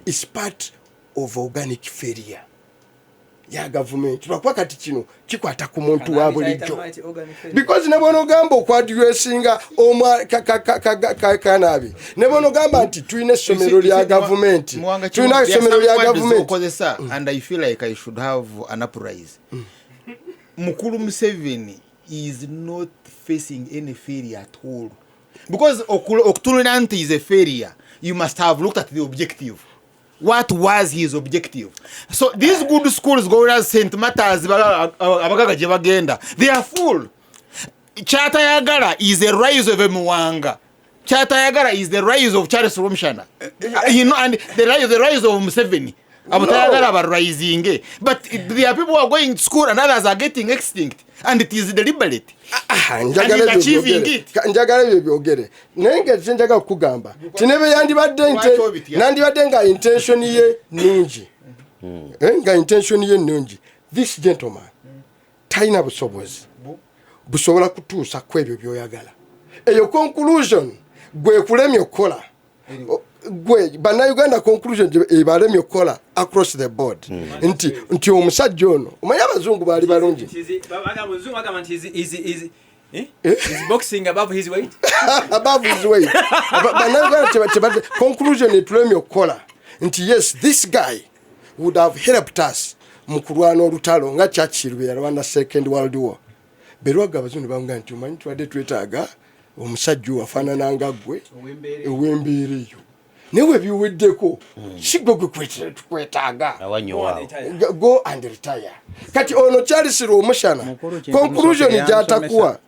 is part of organic failure ya gavumenti, lwakuba kati kino kikwata ku muntu wa bulijjo, because ne bwonogamba okwaddressinga kanaabi, ne bwonogamba nti tulina essomero lya gavumenti, tulina essomero lya gavumenti. Okozesa, and I feel like I should have an uprise. Mukulu Museveni is not facing any failure at all, because okutunulira nti is a failure, you must have looked at the objective. What was his objective? So these good schools going as St Matters, abagaga gye bagenda, they are full. Kyatayagala is a rise of a Muwanga. Kyatayagala is the rise of Charles Rwomushana and the rise of Museveni. Abo tayagala abarisinge, but there are people who are going to school and others are getting extinct, and it is deliberate. Ah, njagala And he's ebyo achieving byogere. it. Njagala ebyo byogere, naye nga kye njagala kukugamba tinebe yandibadde Lwaki obitya? nandibadde nga intention ye nungi. Nga intention ye nungi, this gentleman talina busobozi busobola kutuusa ku ebyo byoyagala. Eyo conclusion gwe kulemye okukola. Gwe bannayuganda conclusion gye ebalemye okukola across the board nti omusajja ono, omanyi abazungu baali balungi. Muzungu agamba nti is boxing above his weight. Above his weight. Bannayuganda conclusion etulemye okukola nti yes, this guy would have helped us mu kulwana olutalo nga Churchill bwe yalwana Second World War. Berwaga abazungu bamuga nti omanyi tubadde twetaaga omusajja oyo afaanana nga ggwe ow'embeera eyo, naye we biweddeko si gwe gwe tukwetaaga. Awanyowaawo. Go and retire. Kati ono Charles Rwomushana Mukulu kintu conclusion Musoke gyatakuwa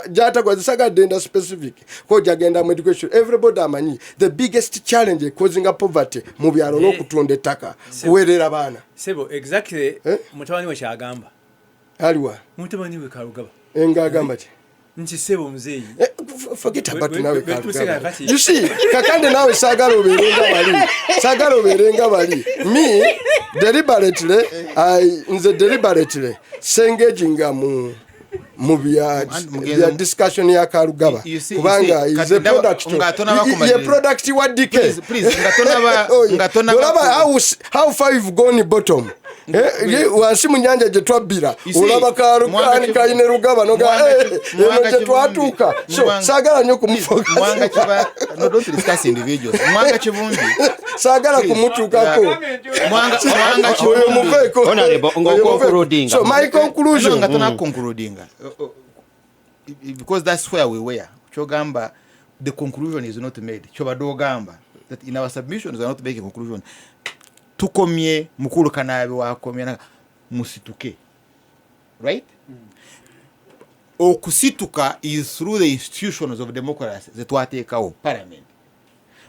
gyatakuwa zisagadde nda specific ko jagenda mu education. Everybody amanyi the biggest challenge causing poverty mu byalo n'okutunda ettaka kuweerera baana. Sebo, exactly. Eh? Mutabani we kyagamba. Aliwa? Mutabani we Karugaba. Nga agamba ki? Nti sebo muzeeyi. Forget about nawe. You see, kakande nawe saagala obeerenga bali, saagala obeerenga bali. Me deliberately, nze deliberately sengaginga mu bya discussion ya Karugaba, kubanga is a product, ye product wa DK. Olaba how far you've gone bottom. Wansi mu nyanja gye twabbira, olaba kaine rugaba noga eno gye twatuuka. So saagala nnyo kumufosaagala kumutuukako oyo muveeko. So my conclusion, nga tonaconcludinga, because that's where we were, kyogamba the conclusion is not made. Kyobadde ogamba that in our submissions we are not making conclusion. Tukomye mukulu Kanaabe wakomye, musituke, right? Okusituka is through the institutions of democracy zetwateekawo, parliament.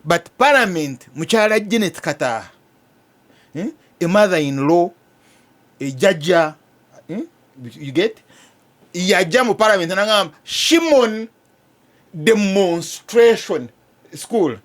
But parliament, mukyala Janet Kataaha, A mother in law, ejjajja, You get, yajja mu parliament nagamba Shimon demonstration school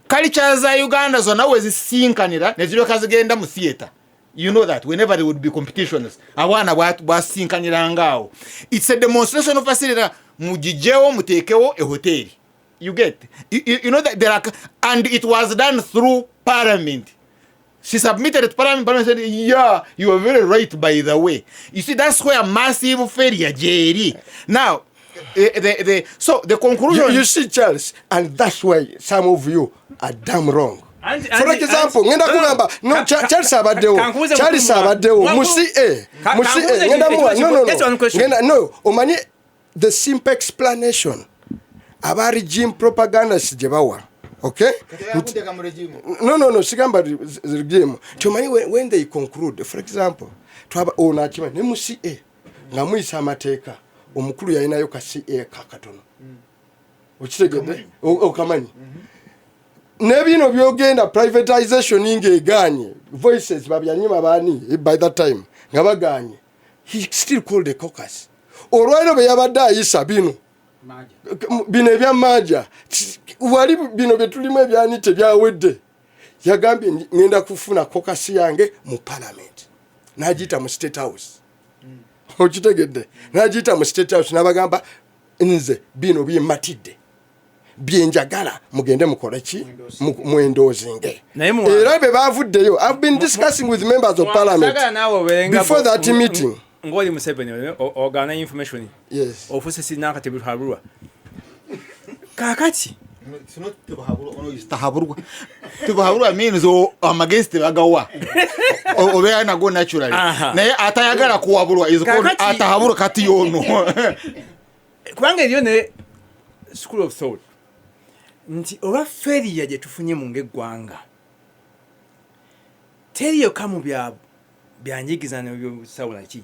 culture za Uganda zonna wezisinkanira neziryoka zigenda mu theatre. You know that whenever there would be competitions, abaana basinkaniranga awo. It's a demonstration of facility. Mugijewo, muteekewo ehoteri. You get, you know that there are, and it was done through parliament. She submitted it to parliament. Parliament said, "Yeah, you are very right, by the way." You see, that's where massive failure gyeri now. So the conclusion, you see, Charles, and that's why some of you are damn wrong. For example, ngenda kugamba, no, Charles abaddewo, Charles abaddewo mu ca, mu ca ngenda muwa, no, no, no, ngenda, no, omanyi the simple explanation aba regime propagandist gye bawa, okay? No, no, no, sigamba regime. Kyomanyi, when they conclude, for example, twaba ono akimanyi ne mu ca nga muyisa amateeka, omukulu yalinayo ka ca kakatono, okitegedde? Okamanyi nebino byogenda privatization ng'eganye, voices babyanyima bani by that time nga baganye, he still called a caucus. Olwaliro bwe yabadde ayisa bino bino ebyamaja wali bino byetulimu ebyani tebyawedde, yagambye ngenda kufuna caucus yange mu parliament, nagiyita mu State House. Okitegedde? Nagiyita mu State House nabagamba, nze bino byemmatidde byenjagala, mugende mukole ki, mwendoozinge. Era bwe bavuddeyo, I've been discussing with members of parliament before that meeting. Ngoli Museveni ogana information, yes, ofuse sinaka tebuhabulwa kakati. Tahaburwa, tebuhaburwa means amagezi tebagawa, obeera nago naturally, naye atayagala kuwabulwa is called atahaburwa. Kati yono kubanga eriyo ne school of thought nti olwa failure gye tufunye mu ng'eggwanga teriyoka mu bya byanjigiriza nebyobusawo ki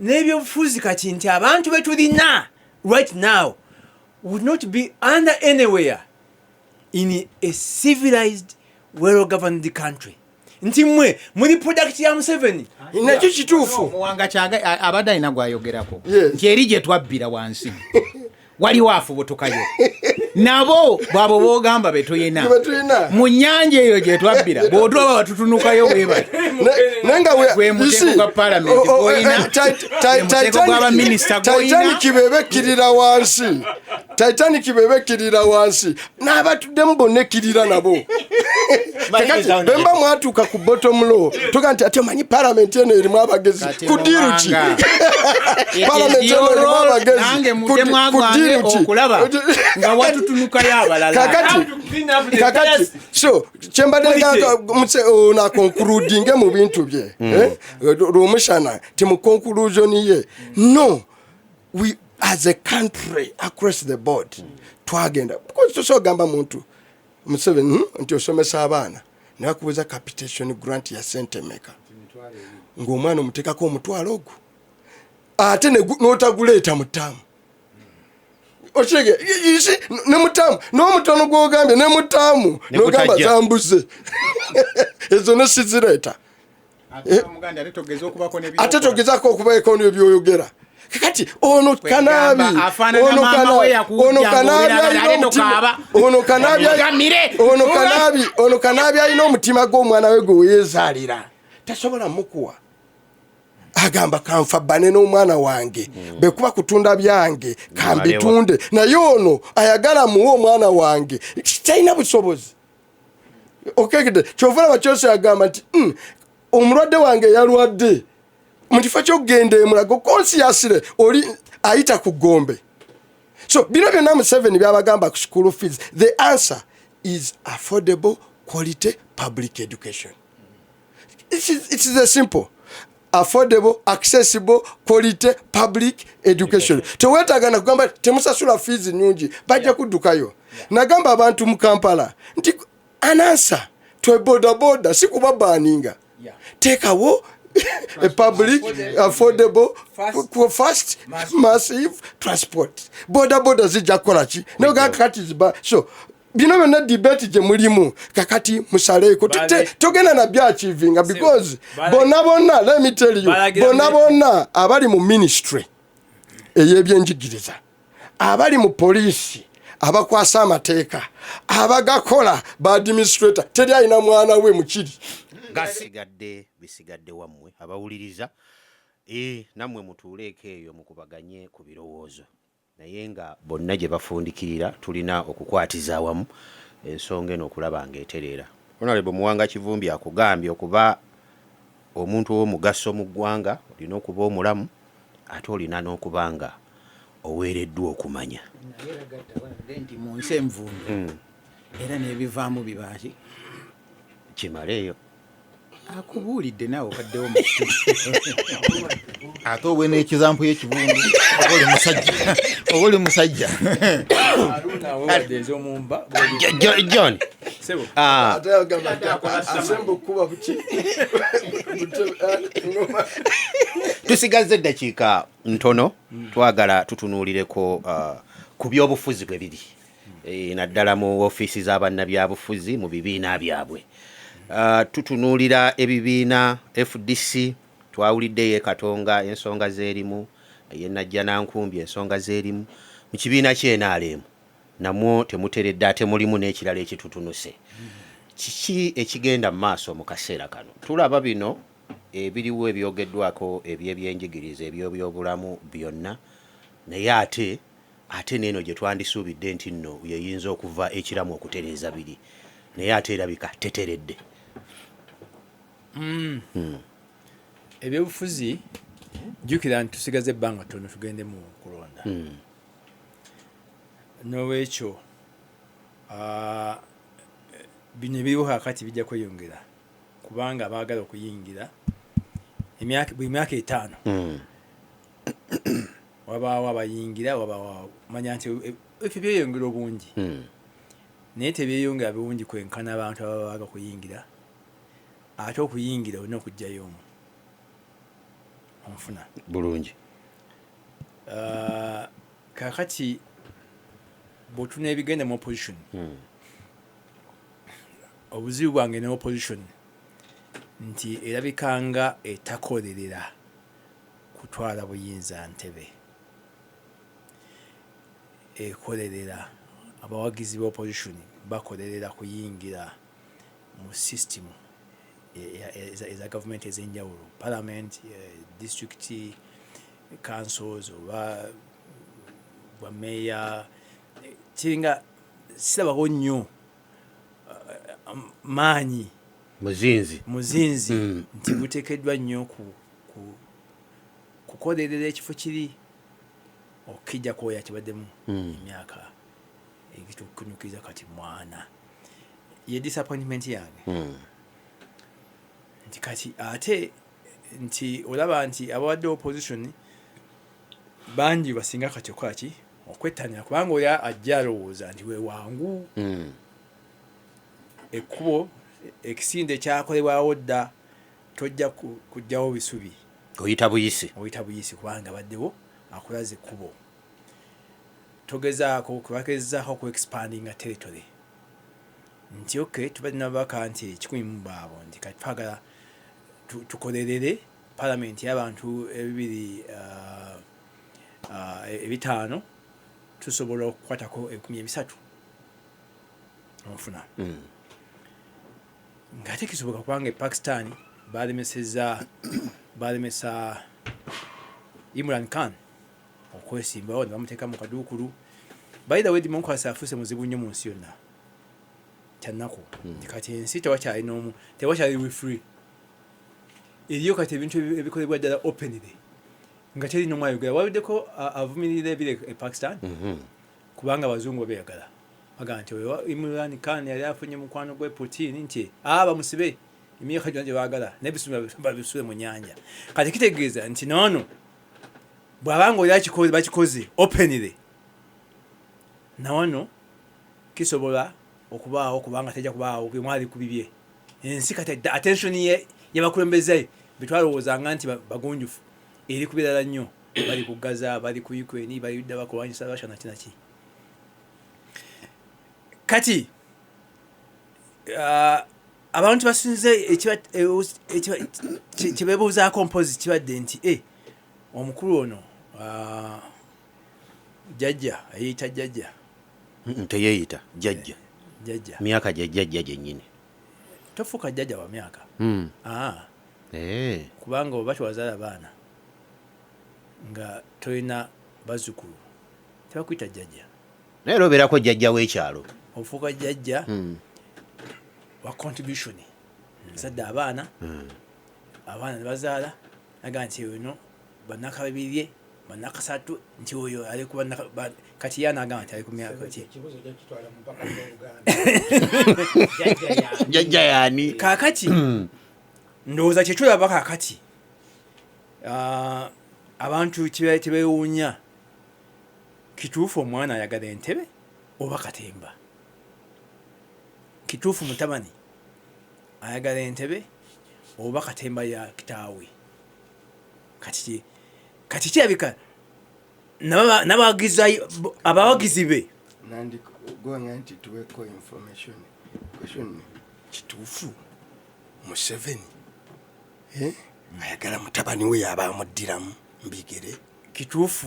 n'ebyobufuzi, kati nti abantu be tulina right now would not be under anywhere in a civilized, well governed country, nti mmwe muli product ya Museveni. Nakyo kituufu. Muwanga kyaga abadde alina gwayogerako Yes. nti eri gye twabbira wansi waliwo afubutukayo nabo bwabo boogamba betulina Be tulina. Mu nnyanja eyo gye twabbira, bw'otulaba batutunukayo bwe bati. Naye nga Gwe muteeko gwa parliament gw'olina, gwe muteeko gw'abaminisita gw'olina. Titanic bweba ekkirira wansi, Titanic bweba ekkirira wansi, n'abatuddemu bonna ekkirira nabo. Kakati bwemba mwatuuka ku bottom low, tuga nti ate omanyi parliament eno erimu abagezi Kati ku deal ki? Muwanga. Parliament eno erimu abagezi nange ku mutemwa ku gwange deal ki? okulaba nga watutunukayo abalala. Kakati so kyembadde ono aconcludinge mu bintu bye, eh? Lwomushana ti mu conclusion ye, no, we as a country across the board twagenda, because tosobola gamba muntu Museveni, nti osomesa abaana nebakubuuza capitation grant ya sente meka, ng'omwana omuteekako omutwalo ogwo ate n'otaguleeta mu ttaamu. Okirege ne mutaamu n'omutono gwogambye ne mutaamu Ne n'ogamba gutajja. Zambuze ezo ne sizireeta. Ate Omuganda, ate togeza okubako Ate togezako okubaeko nebyoyogera. Kakati ono kanaabi, Afaanana ono maama we yakujja ono kanaabi ng'olaba alina ate omutima, tokaaba. ono kanaabi, Mugamire. ono kanaabi alina omutima gw'omwana we gwe weyeezaalira, tasobola mukuwa. Agamba, kanfa bbane n'omwana wange, bwe kuba kutunda byange kambitunde, naye ono ayagala muwe omwana wange, talina busobozi. Okegede kyova olaba kyose agamba nti, omulwadde wange yalwadde mu kifo kyokugenda emulago konsiyasire oli ayita ku gombe." So bino byonna Museveni byabagamba ku school fees, the answer is affordable quality public education. It is a simple affordable, accessible, quality public education. Teweetaaga nakugamba temusasula fees nyingi, bajja kuddukayo. Nagamba abantu mu Kampala nti an answer to bodaboda si kuba baninga, teekawo a public affordable fast massive transport. Boda boda zijja kukola ki? Nogaa kakati ziba. So bino byonna debate gye mulimu kakati musaleeko. Togenda na byakivinga because bonna bonna, let me tell you, bonna bonna abali mu ministry ey'ebyenjigiriza, abali mu poliisi, abakwasa amateeka, abagakola, ba administrator, teri alina mwana we mukiri. Gasigadde bisigadde wammwe abawuliriza. Nammwe mutuuleeko eyo mukubaganye ku birowoozo, naye nga bonna gye bafundikirira tulina okukwatiza awamu ensonga eno okulaba ng'etereera. Honorable Muwanga Kivumbi akugambye okuba omuntu ow'omugaso mu ggwanga olina okuba omulamu, ate olina n'okuba nga oweereddwa okumanya. Naye era gatta nti mu nsi envundu era n'ebivaamu bibaaki. Kimaleeyo. Akubuulidde naawe obaddewo mu Ate obwe n'ekizampu y'ekibundu, oba oli musajja, oba oli musajja. Wadde ez'omumba. John. Sebo. Ah, Ate agamba nti asemba okukuba buki. Tusigazze eddakiika ntono. Twagala tutunuulireko ku byobufuzi bwe biri, naddala mu ofiisi z'abannabyabufuzi mu bibiina byabwe. Tutunuulira ebibiina FDC, twawuliddeyo e Katonga ensonga z'erimu, ye Najjanankumbi ensonga z'erimu, mu kibiina ky'NRM namwo temuteredde, ate mulimu n'ekirala ekitutunuse. Kiki ekigenda mu maaso mu kaseera kano? Tulaba bino ebiriwo ebyogeddwako ebyebyenjigiriza, ebyobyobulamu byonna, naye ate neeno gye twandisuubidde nti nno yeyinza okuva ekiramu okutereeza biri, naye ate erabika teteredde. Ebyobufuzi, jjukira nti tusigaze ebbanga ttono tugende mu kulonda. N'olwekyo bino ebiriwo kakati bijja kweyongera kubanga abaagala okuyingira buli myaka 5 wabaawo abayingira, wabaawo manya nti ebifo byeyongera obungi, naye tebyeyongera bulungi kwenkana abantu ababa baaga kuyingira. Ate okuyingira olina okugjayo omu onfuna. Bulungi. Kakati bw'otuna ebigenda mu opposition, obuzibu bwange ne opposition nti erabikanga etakolerera kutwala buyinza ntebe, ekolerera abawagizi ba opposition, bakolerera kuyingira mu system eza gavumenti ez'enjawulo, parliament, district councils oba bwa meeya. Kiringa sirabako nnyo maanyi muzinzi. Muzinzi nti guteekeddwa nnyo kukolerera ekifo kiri okukijjako oyo akibaddemu emyaka egitukunyukiriza kati mwana. Ye disappointment yange nti kati ate nti olaba nti abawadde opposition bangi basinga kati okukola ki, okwettanira, kubanga oli ajja alowooza nti wewangu ekkubo ekisinde kyakolebwawo dda, tojja kujjawo bisubi. Oyita buyisi. Oyita buyisi kubanga baddewo akulaza ekkubo. Togezaako kubagezaako ku expandinga territory nti ok, tubadde nababaka nti 100 mu baabo, nti kati twagala tukolerere palamenti y'abantu ebibiri 500 tusobola okukwatako 300. Onfuna? Ng'ate kisoboka, kubanga e Pakistan balemesa Imran Khan okwesimbawo ne bamuteeka mu kaduukulu. By the way, democracy afuuse muzibu nnyo mu nsi yonna. Kyannaku nti kati ensi tewakyali n'omu, tewakyali free eriyo. Kati ebintu ebikolebwa ddala openly nga teri n'omu ayogera. Wabiddeko avumirira ebiri e Pakistan, kubanga abazungu babeyagala, bagamba nti oyo Imran Khan yali afunye mukwano gwe Putin, nti aa bamusibe emyaka gyonna gye baagala, n'ebisumba babisule mu nyanja. Kati kitegeeza nti noono bw'abanga oli akikoze, bakikoze openly, nawano kisobola okubaawo, kubanga tejja kubaawo buli omu ali ku bibye. Ensi kati attention ye yabakulembeze betwalowoozanga nti bagunjufu eri ku birala nnyo. Bali ku Gaza, bali ku Ukraine, bali dda bakulwanyisa Russia naki naki. Kati abantu basinze kyebebuuzaako mpozi kibadde nti omukulu ono, jjajja ayeyita jjajja. Teyeeyita jjajja. Jjajja. Myaka gya jjajja gyennyini. Tofuuka jjajja wa myaka. Ah, kubanga oba tewazaala baana nga tolina bazzukulu, tebakuyita jjajja. Naye era obeerako jjajja w'ekyalo. Ofuuka jjajja wa contribution, nzadde abaana, abaana ne bazaala, aga nti ono bannakababirye, bannakasatu, nti oyo ali ku kati ye anagamba nti ali ku myaka ki? Ekibuzo gyakitwala mu mpaka z'Oluganda. Jjajja yaani? Jjajja yaani? Kaakati ndowooza kyetulaba kaakati, abantu tebeewuunya kituufu omwana ayagala entebe oba katemba. Kituufu mutabani ayagala entebe oba katemba ya kitaawe. Kati kirabika abawagizi be Nandigonga nti tuweko information question. Kituufu Museveni, eh, ayagala mutabani we yaba amuddiramu mbigere? Kituufu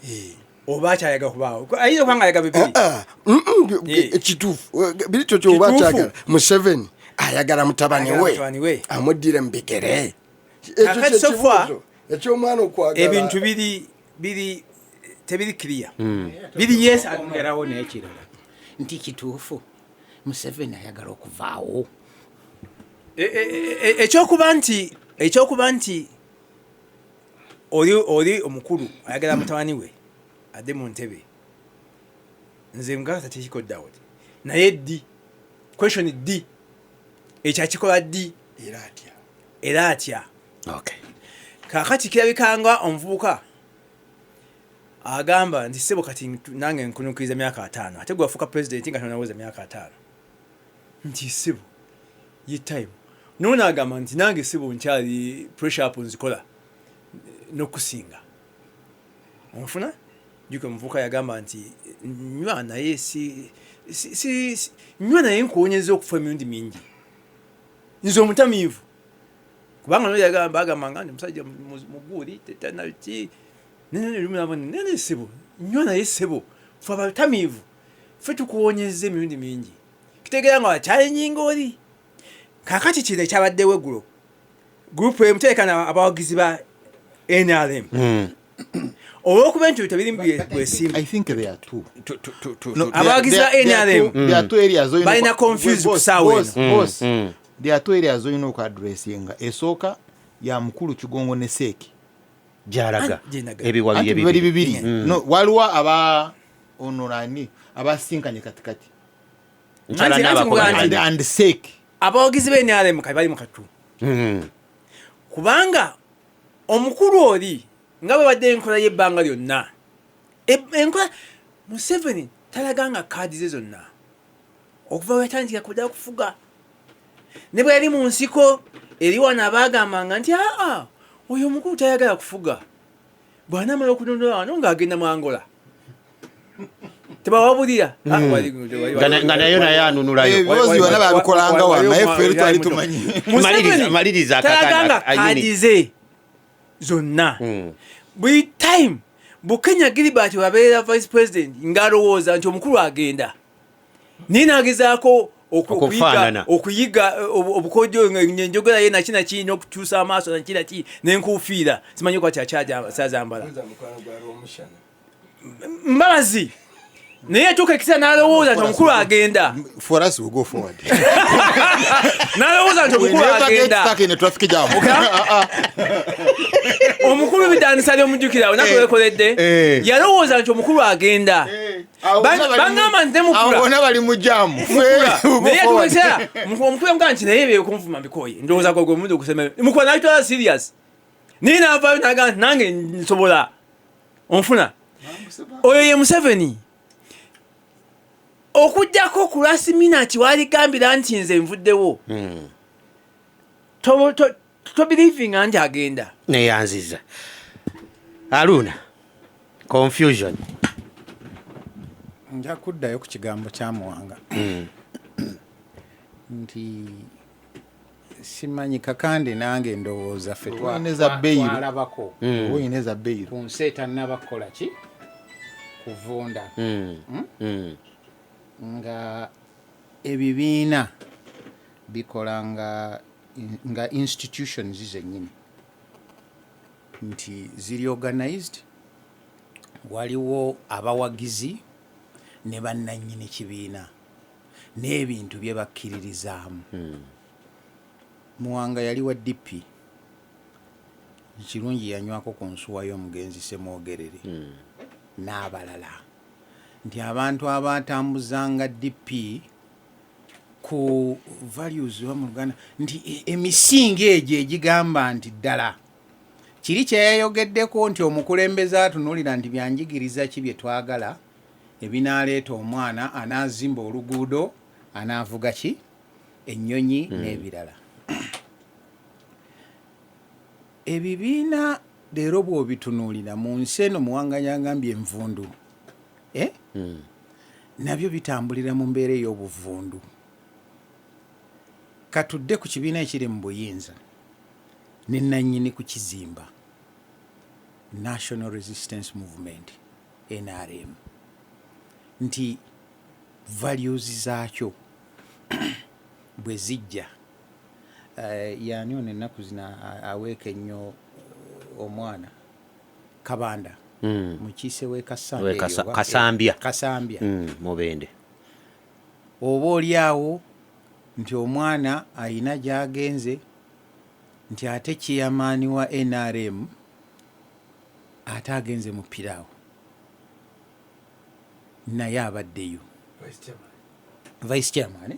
Eh. oba akyayagala kubaawo? Ayinza okuba nga ayaga bibiri. Ah, ah, kituufu. Biri kyo kyoba Kituufu. akyagala, Museveni ayagala mutabani Ayagala we mutabani we. amuddire mu bigere. Ekyo Kakati so far, kyekibuuzo ekyomwana okwagala. Ebintu biri tebiri clear, biri yes and no. Ongerawo n'ekirala nti kituufu Museveni ayagala okuvaawo? Ekyokuba nti oli omukulu ayagala mutabani we adde mu ntebe, nze nkakasa tekiko doubt. Naye ddi? Question ddi? Ekyo akikola ddi? Era atya? Era atya? Okay. Kaakati kirabikanga omuvubuka agamba nti sebo, kati nange nkunukiriza myaka 50, ate gwe wafuuka pulezidenti nga tonaweza myaka 50, nti sebo ye time. Noono agamba nti nange sebo nkyali pressure up, nzikola n'okusinga. Onfuna? Juka omuvubuka yagamba nti nywa naye si nywa naye nkuwonyeza okufa emirundi mingi, nze omutamiivu. Kubanga noyo yagamba, agamba nga nti omusajja muguuli tetanaki nene sebo nywa naye sebo, fe abatamiivu fe tukuwonyeza emirundi mingi. Kitegeera nga wakyayinyinga oli. Kakati kino ekyabaddewo eggulo, group emu terekana abawagizi ba NRM, olwokuba nti tebirimu bwesimbu. I think there are two. No, Abawagizi ba NRM there are two areas olina balina confused ku ssaawa Boss, eno. boss, there are two areas olina okuaddressinga. Esooka ya mukulu Kigongo ne Seeki. Gyalaga. Gyenaga. Ebiwabi Anti bibali bibiri. bibiri. No, waliwo aba onorani abasinkanye katikati Nkyala Anti n'abakola anti and Seeki. Abawagizi ba NRM kati bali mu katu, kubanga omukulu oli nga bwe badde enkola y'ebbanga lyonna, enkola Museveni talaganga kaadi ze zonna okuva bwe yatandikira kudala kufuga, ne bwe yali mu nsiko eri wano abaagambanga nti aa oyo omukulu tayagala kufuga, bw'anaamala okunondola wano ng'agenda mu Angola, tebawabulira. Ah, Nga nayo naye anunulayo. Ebibozi byonna babikolanga wano, naye ffe eri twali tumanyi. Maliriza, maliriza talaganga akakana, kaadi ze zonna. Buli time Bukenya Gilbert wabeera vice president ng'alowooza nti omukulu agenda, naye n'agezaako Okufaanana. okuyiga obukodyo, enjogera ye naki naki, n'okukyusa amaaso naki naki, n'enkuufiira simanyi kuba kyakyazambala. Mbabazi naye yatuuka ekiseera n'alowooza nti omukulu agenda. For us, we go forward. N'alowooza nti We omukulu never get agenda. stuck in a traffic jam. Omukulu bitandisa lyomujjukira olunaku lwekoledde. Yalowooza nti omukulu agenda. Bangamba nti nemukula Bonna bali mu jam. Naye yatuuka ekiseera omukulu yamugamba nti naye byekunvuma mbikoye, ndowooza gwe gwe okusema. Mukula n'akitwala serious, naye n'avaayo n'agamba nti nange nsobola. Onfuna? Oyo ye Museveni. Okugjako ku last minute waligambira nti nze nvuddewo, tobelievinga nti agenda. Neyanziza Aluna, confusion. Nja kuddayo ku kigambo kya Muwanga nti simanyi Kakande, nange ndowooza ffe Oyinza bbeeyi. twalabako Oyinza bbeeyi. ku nsi etannaba kukola ki, kuvunda, nga ebibiina bikola nga institutions zennyini, nti ziri organized, waliwo abawagizi ne bannannyini kibiina n'ebintu bye bakkiririzaamu. Muwanga yali wa DP, kirungi yanywako ku nsuwa y'omugenzi Semwogerere n'abalala, nti abantu abatambuzanga DP ku values oba mu Luganda nti emisingi egyo egigamba nti ddala kiri kyeyayogeddeko nti omukulembeze atunuulira nti byanjigiriza ki bye twagala ebinaaleeta omwana anaazimba oluguudo, anaavuga ki ennyonyi n'ebirala. Ebibiina leero bw'obitunuulira mu nsi eno, Muwanga yagambye envundu, eh? Nabyo bitambulira mu mbeera ey'obuvundu. Katudde ku kibiina ekiri mu buyinza ne nannyini kukizimba, National Resistance Movement, NRM, nti values zaakyo bwe zijja, yani ono ennaku zino aweeka ennyo omwana Kabanda, mukiise w'e We Kasambya. Kasambya. Mubende. Oba oli awo nti omwana ayina gy'agenze, nti ate chairman wa NRM ate agenze mu piraawo, naye abaddeyo vice chairman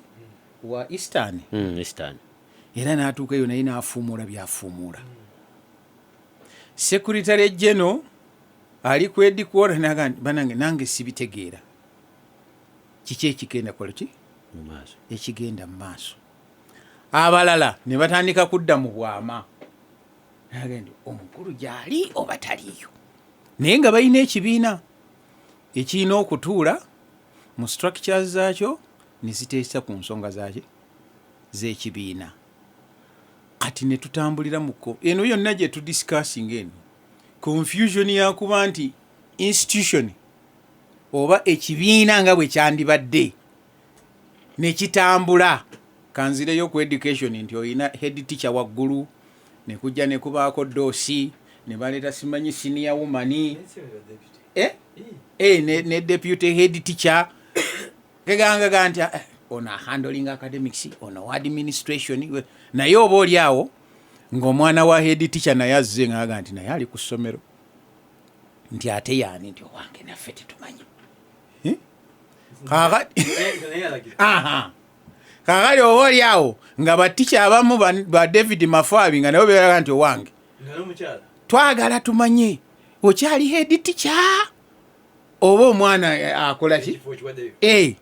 wa Eastern. Eastern. Era n'atuuka eyo naye n'afuumuula byafuumuula. Secretary general ali ku headquarter naga nti, banange, nange sibitegeera kiki ekigenda kola ki mu maaso. Ekigenda mu maaso. Abalala ne batandika kudda mu bwama. Naga nti omukulu gyali oba taliiyo, naye nga balina ekibiina ekirina okutuula mu structures zaakyo ne ziteesa ku nsonga zaki z'ekibiina. Kati ne tutambulira mu eno yonna gye tudiscussing eno confusion yakuba nti institution oba ekibiina nga bwe kyandibadde nekitambula. Kanzireyo ku education, nti olina head teacher waggulu, ne kujja ne kubaako DOS, ne baleeta simanyi senior woman, ne deputy head teacher, kegangaga nti ono ahandling academics, ono wa administration. Naye oba oli awo ng'omwana wa head teacher naye azze ngaaga nti naye ali ku ssomero, nti ate yaani, nti owange naffe tetumanyi. Eh? Aha. Kaakati oba oli awo nga batica abamu ba David Mafaabi nga nabo beeraga nti owange twagala tumanye okyali head teacher oba omwana akola ki.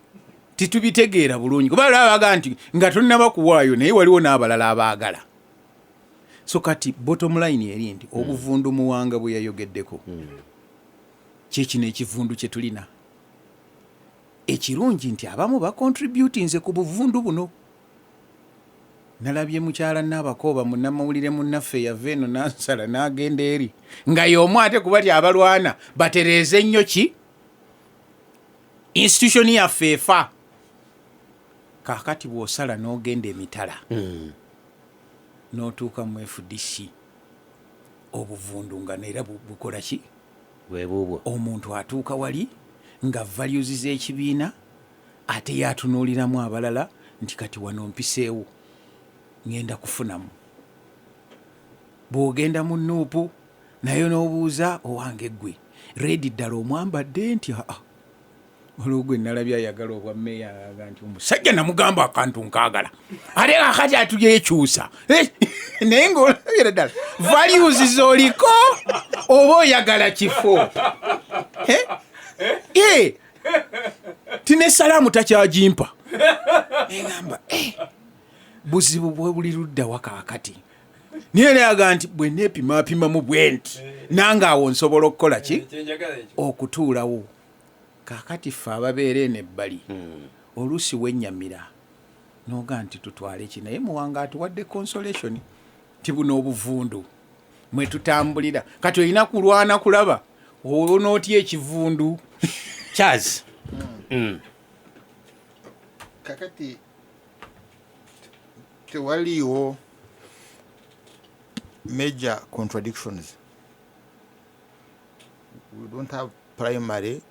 Titubitegeera bulungi kuba baga nti nga tonnaba kuwaayo, naye waliwo n'abalala abaagala. So kati bottom line eri nti obuvundu Muwanga bwe yayogeddeko kyekino ekivundu kye tulina. Ekirungi nti abamu bacontributinze ku buvundu buno. Nalabye mukyala Naabakooba, munnamawulire munnaffe, yava eno nansala n'agenda eri nga y'omu ate kuba ti abalwana batereeze nnyo ki institution yaffe efa. Kaakati bw'osala n'ogenda emitala n'otuuka mu FDC, obuvundu nga neera bukola ki? Bwe buubwo. Omuntu atuuka wali nga values z'ekibiina ate yatunuuliramu abalala nti kati wano mpiseewo, ŋŋenda kufunamu. Bw'ogenda mu NUP naye n'obuuza, owange ggwe red ddala omwambadde? Nti aa, waliwo gwe nalabye ayagala obwa mmeeya, aga nti omusajja namugamba akantu nkaagala, ate kakati atulyekyusa. Naye ng'olabira ddala values z'oliko oba oyagala kifo. Eh? Eh, ti ne salaamu takyagimpa. Egamba buzibu bwe buli ludda wa kaakati, naye nayaga nti bwe neepimapimamu bwe nti nange awo nsobola okukola ki? Kyenjagala ekyo. Okutuulawo. Kaakati ffe ababeera eno ebbali oluusi wennyamira noga nti tutwale ki, naye Muwanga atuwadde consolation nti buno obuvundu mwe tutambulira. Kati olina kulwana kulaba onootya ekivundu. Charles. Kakati tewaliiwo major contradictions. We don't have primary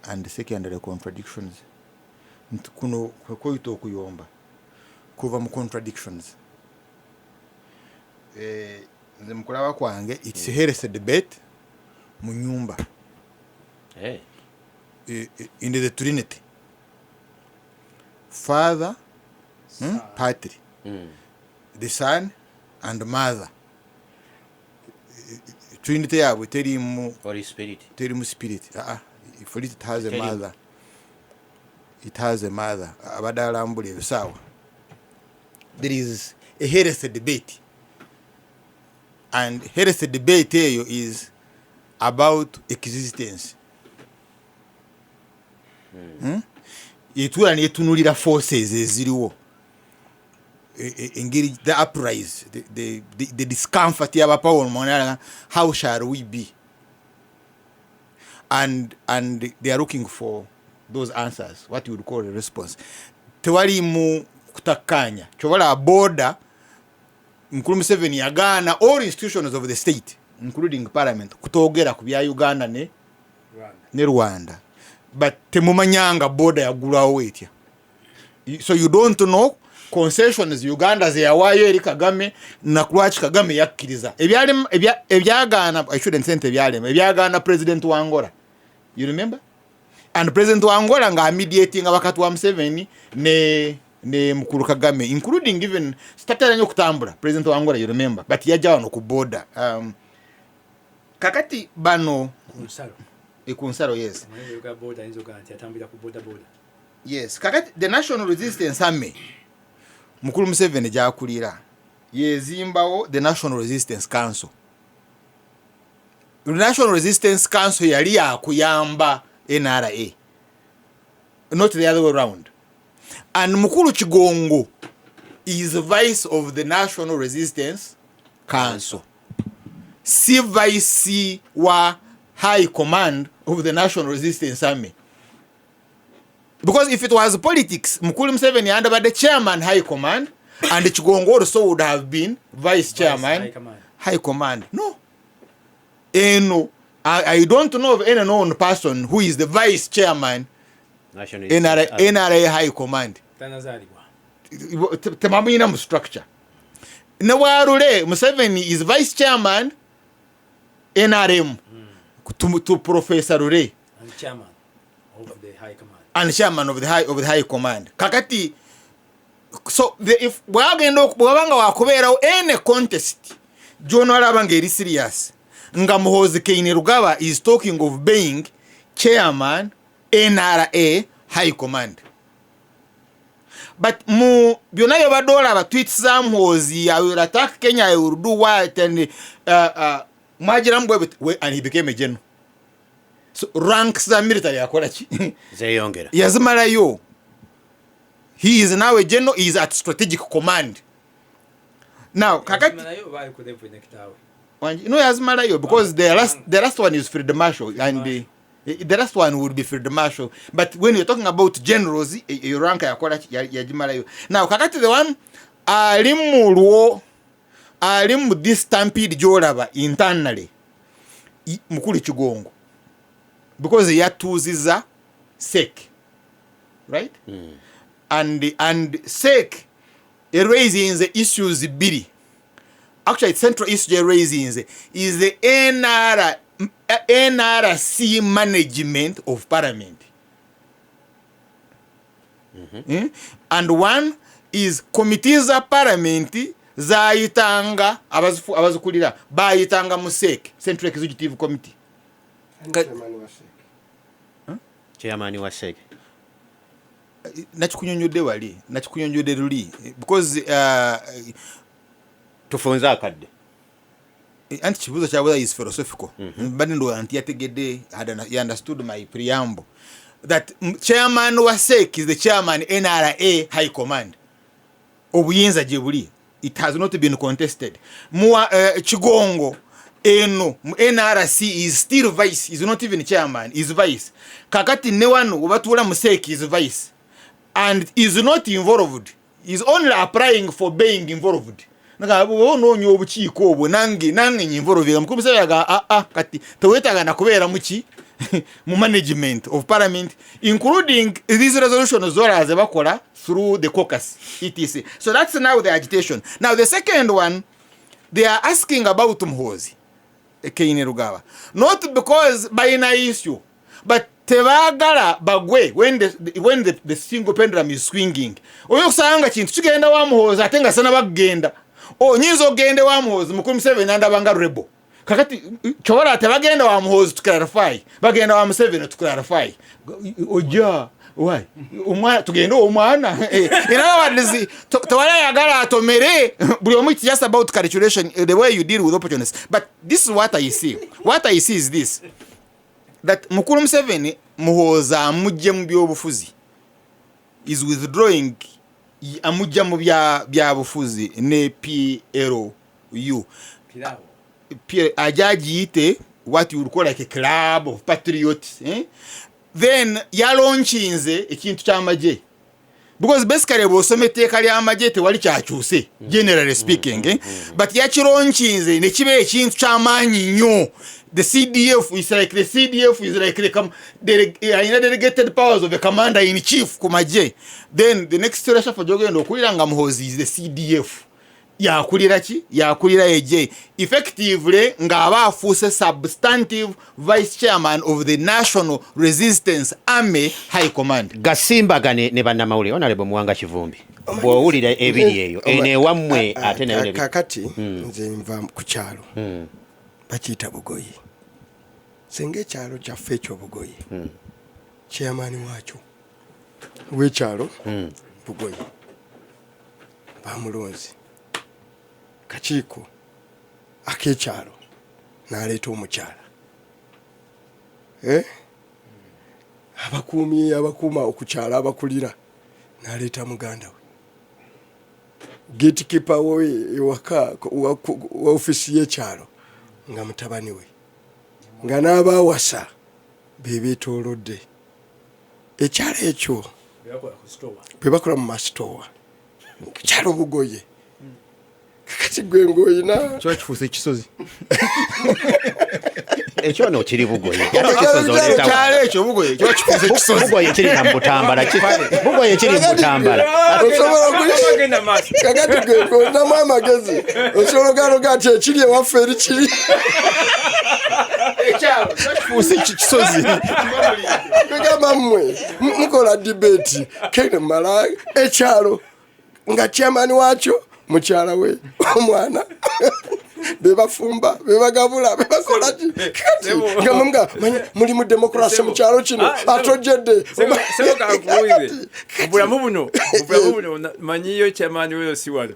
and secondary contradictions, nti kuno kwekweyita okuyomba kuva mu contradictions. Nze mukulaba kwange it's a healthy debate mu nyumba in the Trinity, Father, Patri, the Son and Mother. Trinity yaabwe terimu Holy Spirit. Terimu spirit. Ah, if it has a Terimu. mother, it has a mother. Abadde alambula ebisaawa. There is a healthy debate, and healthy debate eyo is about existence. Etuula netunulira forces eziriwo, engeri the uprise, the discomfort y'abapower, how shall we be, and they are looking for those answers, what you would call a response. Tewalimu kutakkaanya. Kyobalaba border, Mukulu Museveni yagaana all institutions of the state, including parliament, kutogera ku bya Uganda ne Rwanda. Ne Rwanda, but temumanyanga border yagulwawo etya. So you don't know concessions Uganda zeyawaayo eri Kagame, nakulwaki Kagame yakkiriza ebyagaana. I shouldn't say nti ebyalema, ebyagaana president wa Angola, you remember? And president wa Angola nga amediatinga wakati wa Museveni ne mukulu Kagame, including even sitatera nnyo okutambula president wa Angola, you remember? But yajja wano ku border. Kakati bano Ku nsalo. Ku nsalo, yes. Omanyi bwe boda ayinza okugamba nti atambulira ku boda boda. Yes. Kakati the National Resistance Army mukulu Museveni gyakulira yezimbawo the National Resistance Council. The National Resistance Council yali yakuyamba NRA, not the other way round, and mukulu Kigongo is vice of the National Resistance Council, si vice wa high command of the National Resistance Army, because if it was politics, mukulu Museveni yandabadde chairman high command and Kigongo also would have been vice chairman high command. High command. No, eno I don't know of any known person who is the vice chairman National NRA, NRA high command. Tanazaalibwa. Temamuyina mu structure. Ne bwarule Museveni is vice chairman NRM to Professor Lule And chairman of the high command. And chairman of the high command. Kakati so the, if bwagenda bwabanga wakubeerawo any contest gyonalaba nga eri serious, nga Muhoozi Kainerugaba is talking of being chairman NRA high command, but mu byonna byobadde olaba tweets za Muhoozi, "I will attack Kenya, I will do what," and mwagiramu bwe and he became a general. So ranks za military yakola ki? Zeyongera. Yazimalayo. He is now a general, he is at strategic command. Now kakati Yazimalayo oba ali ku level ne kitaawe? No, yazimalayo because the last one is Field Marshal and the last one would be Field Marshal. But when you're talking about generals, eyo rank yakola ki? Yagimalayo. Now kakati the one ali mu lwo ali mu this stampede gy'olaba internally, mukulu Kigongo, because yatuuziza CEC, right? And CEC eraisinze issues bbiri. Actually, central issue gyeraisinze is the NRC management of parliament. And one is committees za parliament zayitanga abazikulira bayitanga mu CEC, Central Executive Committee. Chairman wa CEC? Nakikunyonyodde wali, nakikunyonyodde luli because tufunze akadde. Anti kibuuzo kyabuuza is philosophical. Mbadde ndowooza nti yategedde, he understood my preamble that chairman wa CEC is the chairman NRA high command. Obuyinza gye buli, it has not been contested. Muwa Kigongo eno mu NRC is still vice, is not even chairman, is vice. Kakati ne wano webatuula mu CEC is vice and is not involved, is only applying for being involved. Nga bw'oba onoonya obukiiko obwo, nange nyinvolvinga. Mukulu Museveni aga aa ah, kati teweetaaga nakubeera muki mu management of parliament, including these resolutions zola ze bakola through the caucus, etc. So that's now the agitation. Now the second one, they are asking about Muhoozi Kainerugaba, not because balina issue, but tebaagala bagwe when the single pendulum is swinging. Oyo okusanga kintu kigenda wa Muhoozi ate nga sana bagenda onyinza okugenda wa Muhoozi, mukulu Museveni andaba nga rebel. Kakati kyobola tebagenda wa Muhoozi to clarify, bagenda wa Museveni to clarify. Ojja why omwana tugende omwana. In other words, tewali ayagala atomere buli omu. It's just about calculation, the way you deal with opportunities. But this is what I see. What I see is this, that mukulu Museveni Muhoozi amugye mu byobufuzi, is withdrawing, amujja mu byabufuzi ne PLU. Pirawo. Ajja agiyite what you would call like a club of patriots, eh? Then yalaunchinze ekintu ky'amagye because basically bw'osoma etteeka ly'amagye tewali kyakyuse, generally speaking, eh? But yakilaunchinze ne kiba ekintu ky'amaanyi nnyo. The CDF is like, the CDF is like the, alina delegated powers of a commander in chief ku magye. Then the next reshuffle gyogenda okuwulira nga Muhoozi is the CDF, yakulira ki, yakulira eje effectively ng'aba afuuse substantive vice chairman of the National Resistance Army high command. Gasimbagane ne bannamawulire. Honorable Muwanga Kivumbi, bw'owulira ebiri eyo eno ewammwe ate nayo Kakati nze nva ku kyalo bakiyita Bugoyi. Senga ekyalo kyaffe ekyobugoyi, chairman waakyo w'ekyalo Bugoyi bamulonzi kakiiko ak'ekyalo n'aleeta omukyala. Eh? Abakuumi abakuuma okukyalo abakulira n'aleeta muganda we, gatekeeper we ewaka wa ofiisi y'ekyalo nga mutabani we, nga n'abaawasa be beetoolodde ekyalo ekyo. Bebakola ku store. Bwe bakola mu masitowa kyalo Bugoye. Kakati gwe ng'oyina Kiba kifuuse ekisozi. Ekyo no kiri Bugoye. Ate kisozi oleeta wa? Kyalo ekyo Bugoye kiba kifuuse ekisozi. Bugoye kiri na Butambala. Bugoye kiri mu Butambala. Osobola Agenda maaso. Kakati gwe ng'olinamu amagezi osobola ogaloga nti ekiri ewaffe eri kiri Ekyalo kiba kifuuse kisozi. Kugamba mmwe mukola debate kene mala ekyalo nga chairman wakyo mukyala we, omwana bebafumba, bebagabula, bebakola ki. Kati nga mwe manyi muli mu democracy mu kyalo kino. Ah, Sebo. Atojjedde. Sebo kankubuulize. Obulamu buno manyiyo chairman we si wano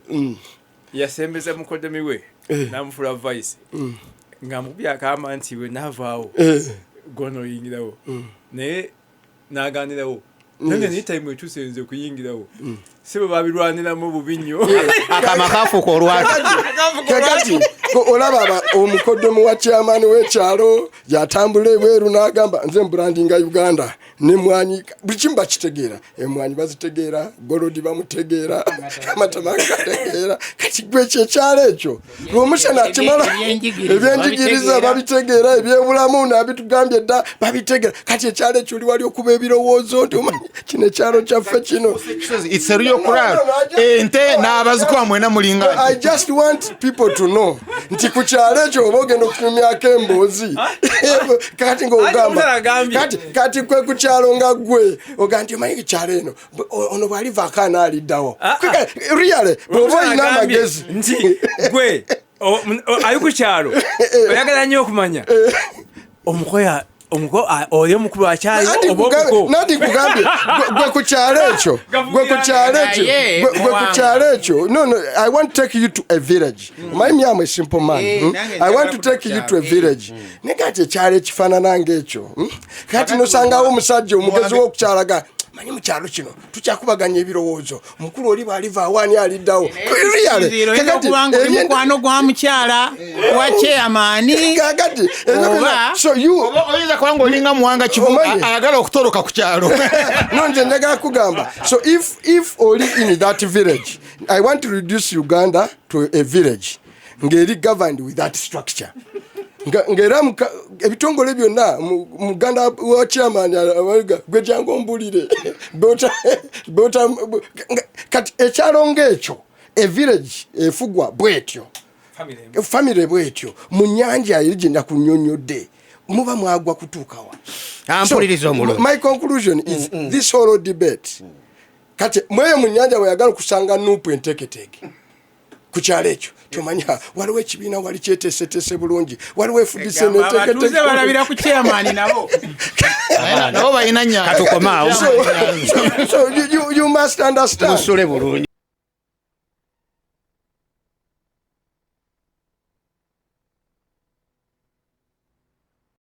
yasembeza mukoddomi we n'amufuula vice ng'amukubye akama nti we naavaawo gonoyingirawo, naye n'aganirawo. Nange naye time etuuse nze okuyingirawo. Si bwe babirwaniramu bubi nnyo. Akama kafuuka olwatu. Kakati olaba omukoddomu wa chairman w'ekyalo yatambula ebweru n'agamba, nze mbrandinga Uganda nemwanyi, buli kimu bakitegeera, emwanyi bazitegeera, gold bamutegeera, amatama gategeera. Kati gwe ekyo ekyalo ekyo Lwomushana akimala, ebyenjigiriza babitegeera, ebyebulamu nabitugambye dda babitegeera. Kati ekyalo ekyo oli wali okuba ebirowoozo nti omanyi kino ekyalo kyaffe kino. It's a real crowd. Ente n'abazukuba mwena mulinga. I just want people to know nti ku kyalo ekyo oba ogenda okunyumyako emboozi, kati ngaogamba kati kwe ku kyalo nga gwe oga nti omanyi kyalo eno ono bw'aliva akaana aliddawo. Really, bw'oba olina amagezi nti gwe ali ku kyalo oyagala nnyo okumanya omukoya oli omukulu akyali. Nati nkugambye, gwe ku kyalo ekyo, gwe ku kyalo ekyo, gwe ku kyalo ekyo. No, no, I want to take you to a village. Omanyi me, am a simple man. I want to take you to a village. Naye kati ekyalo ekifaanana ngaekyo, Kati nosangawo omusajja omugezi w'okukyalaga, manyi mu kyalo kino tukyakubaganya ebirowoozo, omukulu oli bw'aliva awaani aliddawo. Mukwano gwa mukyala wa chairman. Kakati oyinza kubanga olinga Muwanga Kibuga ayagala okutoloka ku kyalo. No, nze njagala kugamba, so if oli in that village, I want to reduce Uganda to a village ng'eri governed with that structure, ng'era ebitongole byonna muganda wa chairman gwe jangu ombulire. Kati ekyalo ng'ekyo, a village efugwa bwetyo, family bwetyo, mu nyanja eri gye nakunyonyodde, muba mwagwa kutuukawa? Ampuliriza omulungi. My conclusion is this whole debate, kati mweyo mu nyanja bweyagala okusanga NUP enteeketeeke ku kyalo ekyo, tomanya waliwo ekibiina wali kyeteeseteese bulungi, waliwo FDC. Abatuuze balabira ku chairman nabo. Nabo balina nyanja. Katukomaawo. So you must understand. Musule bulungi.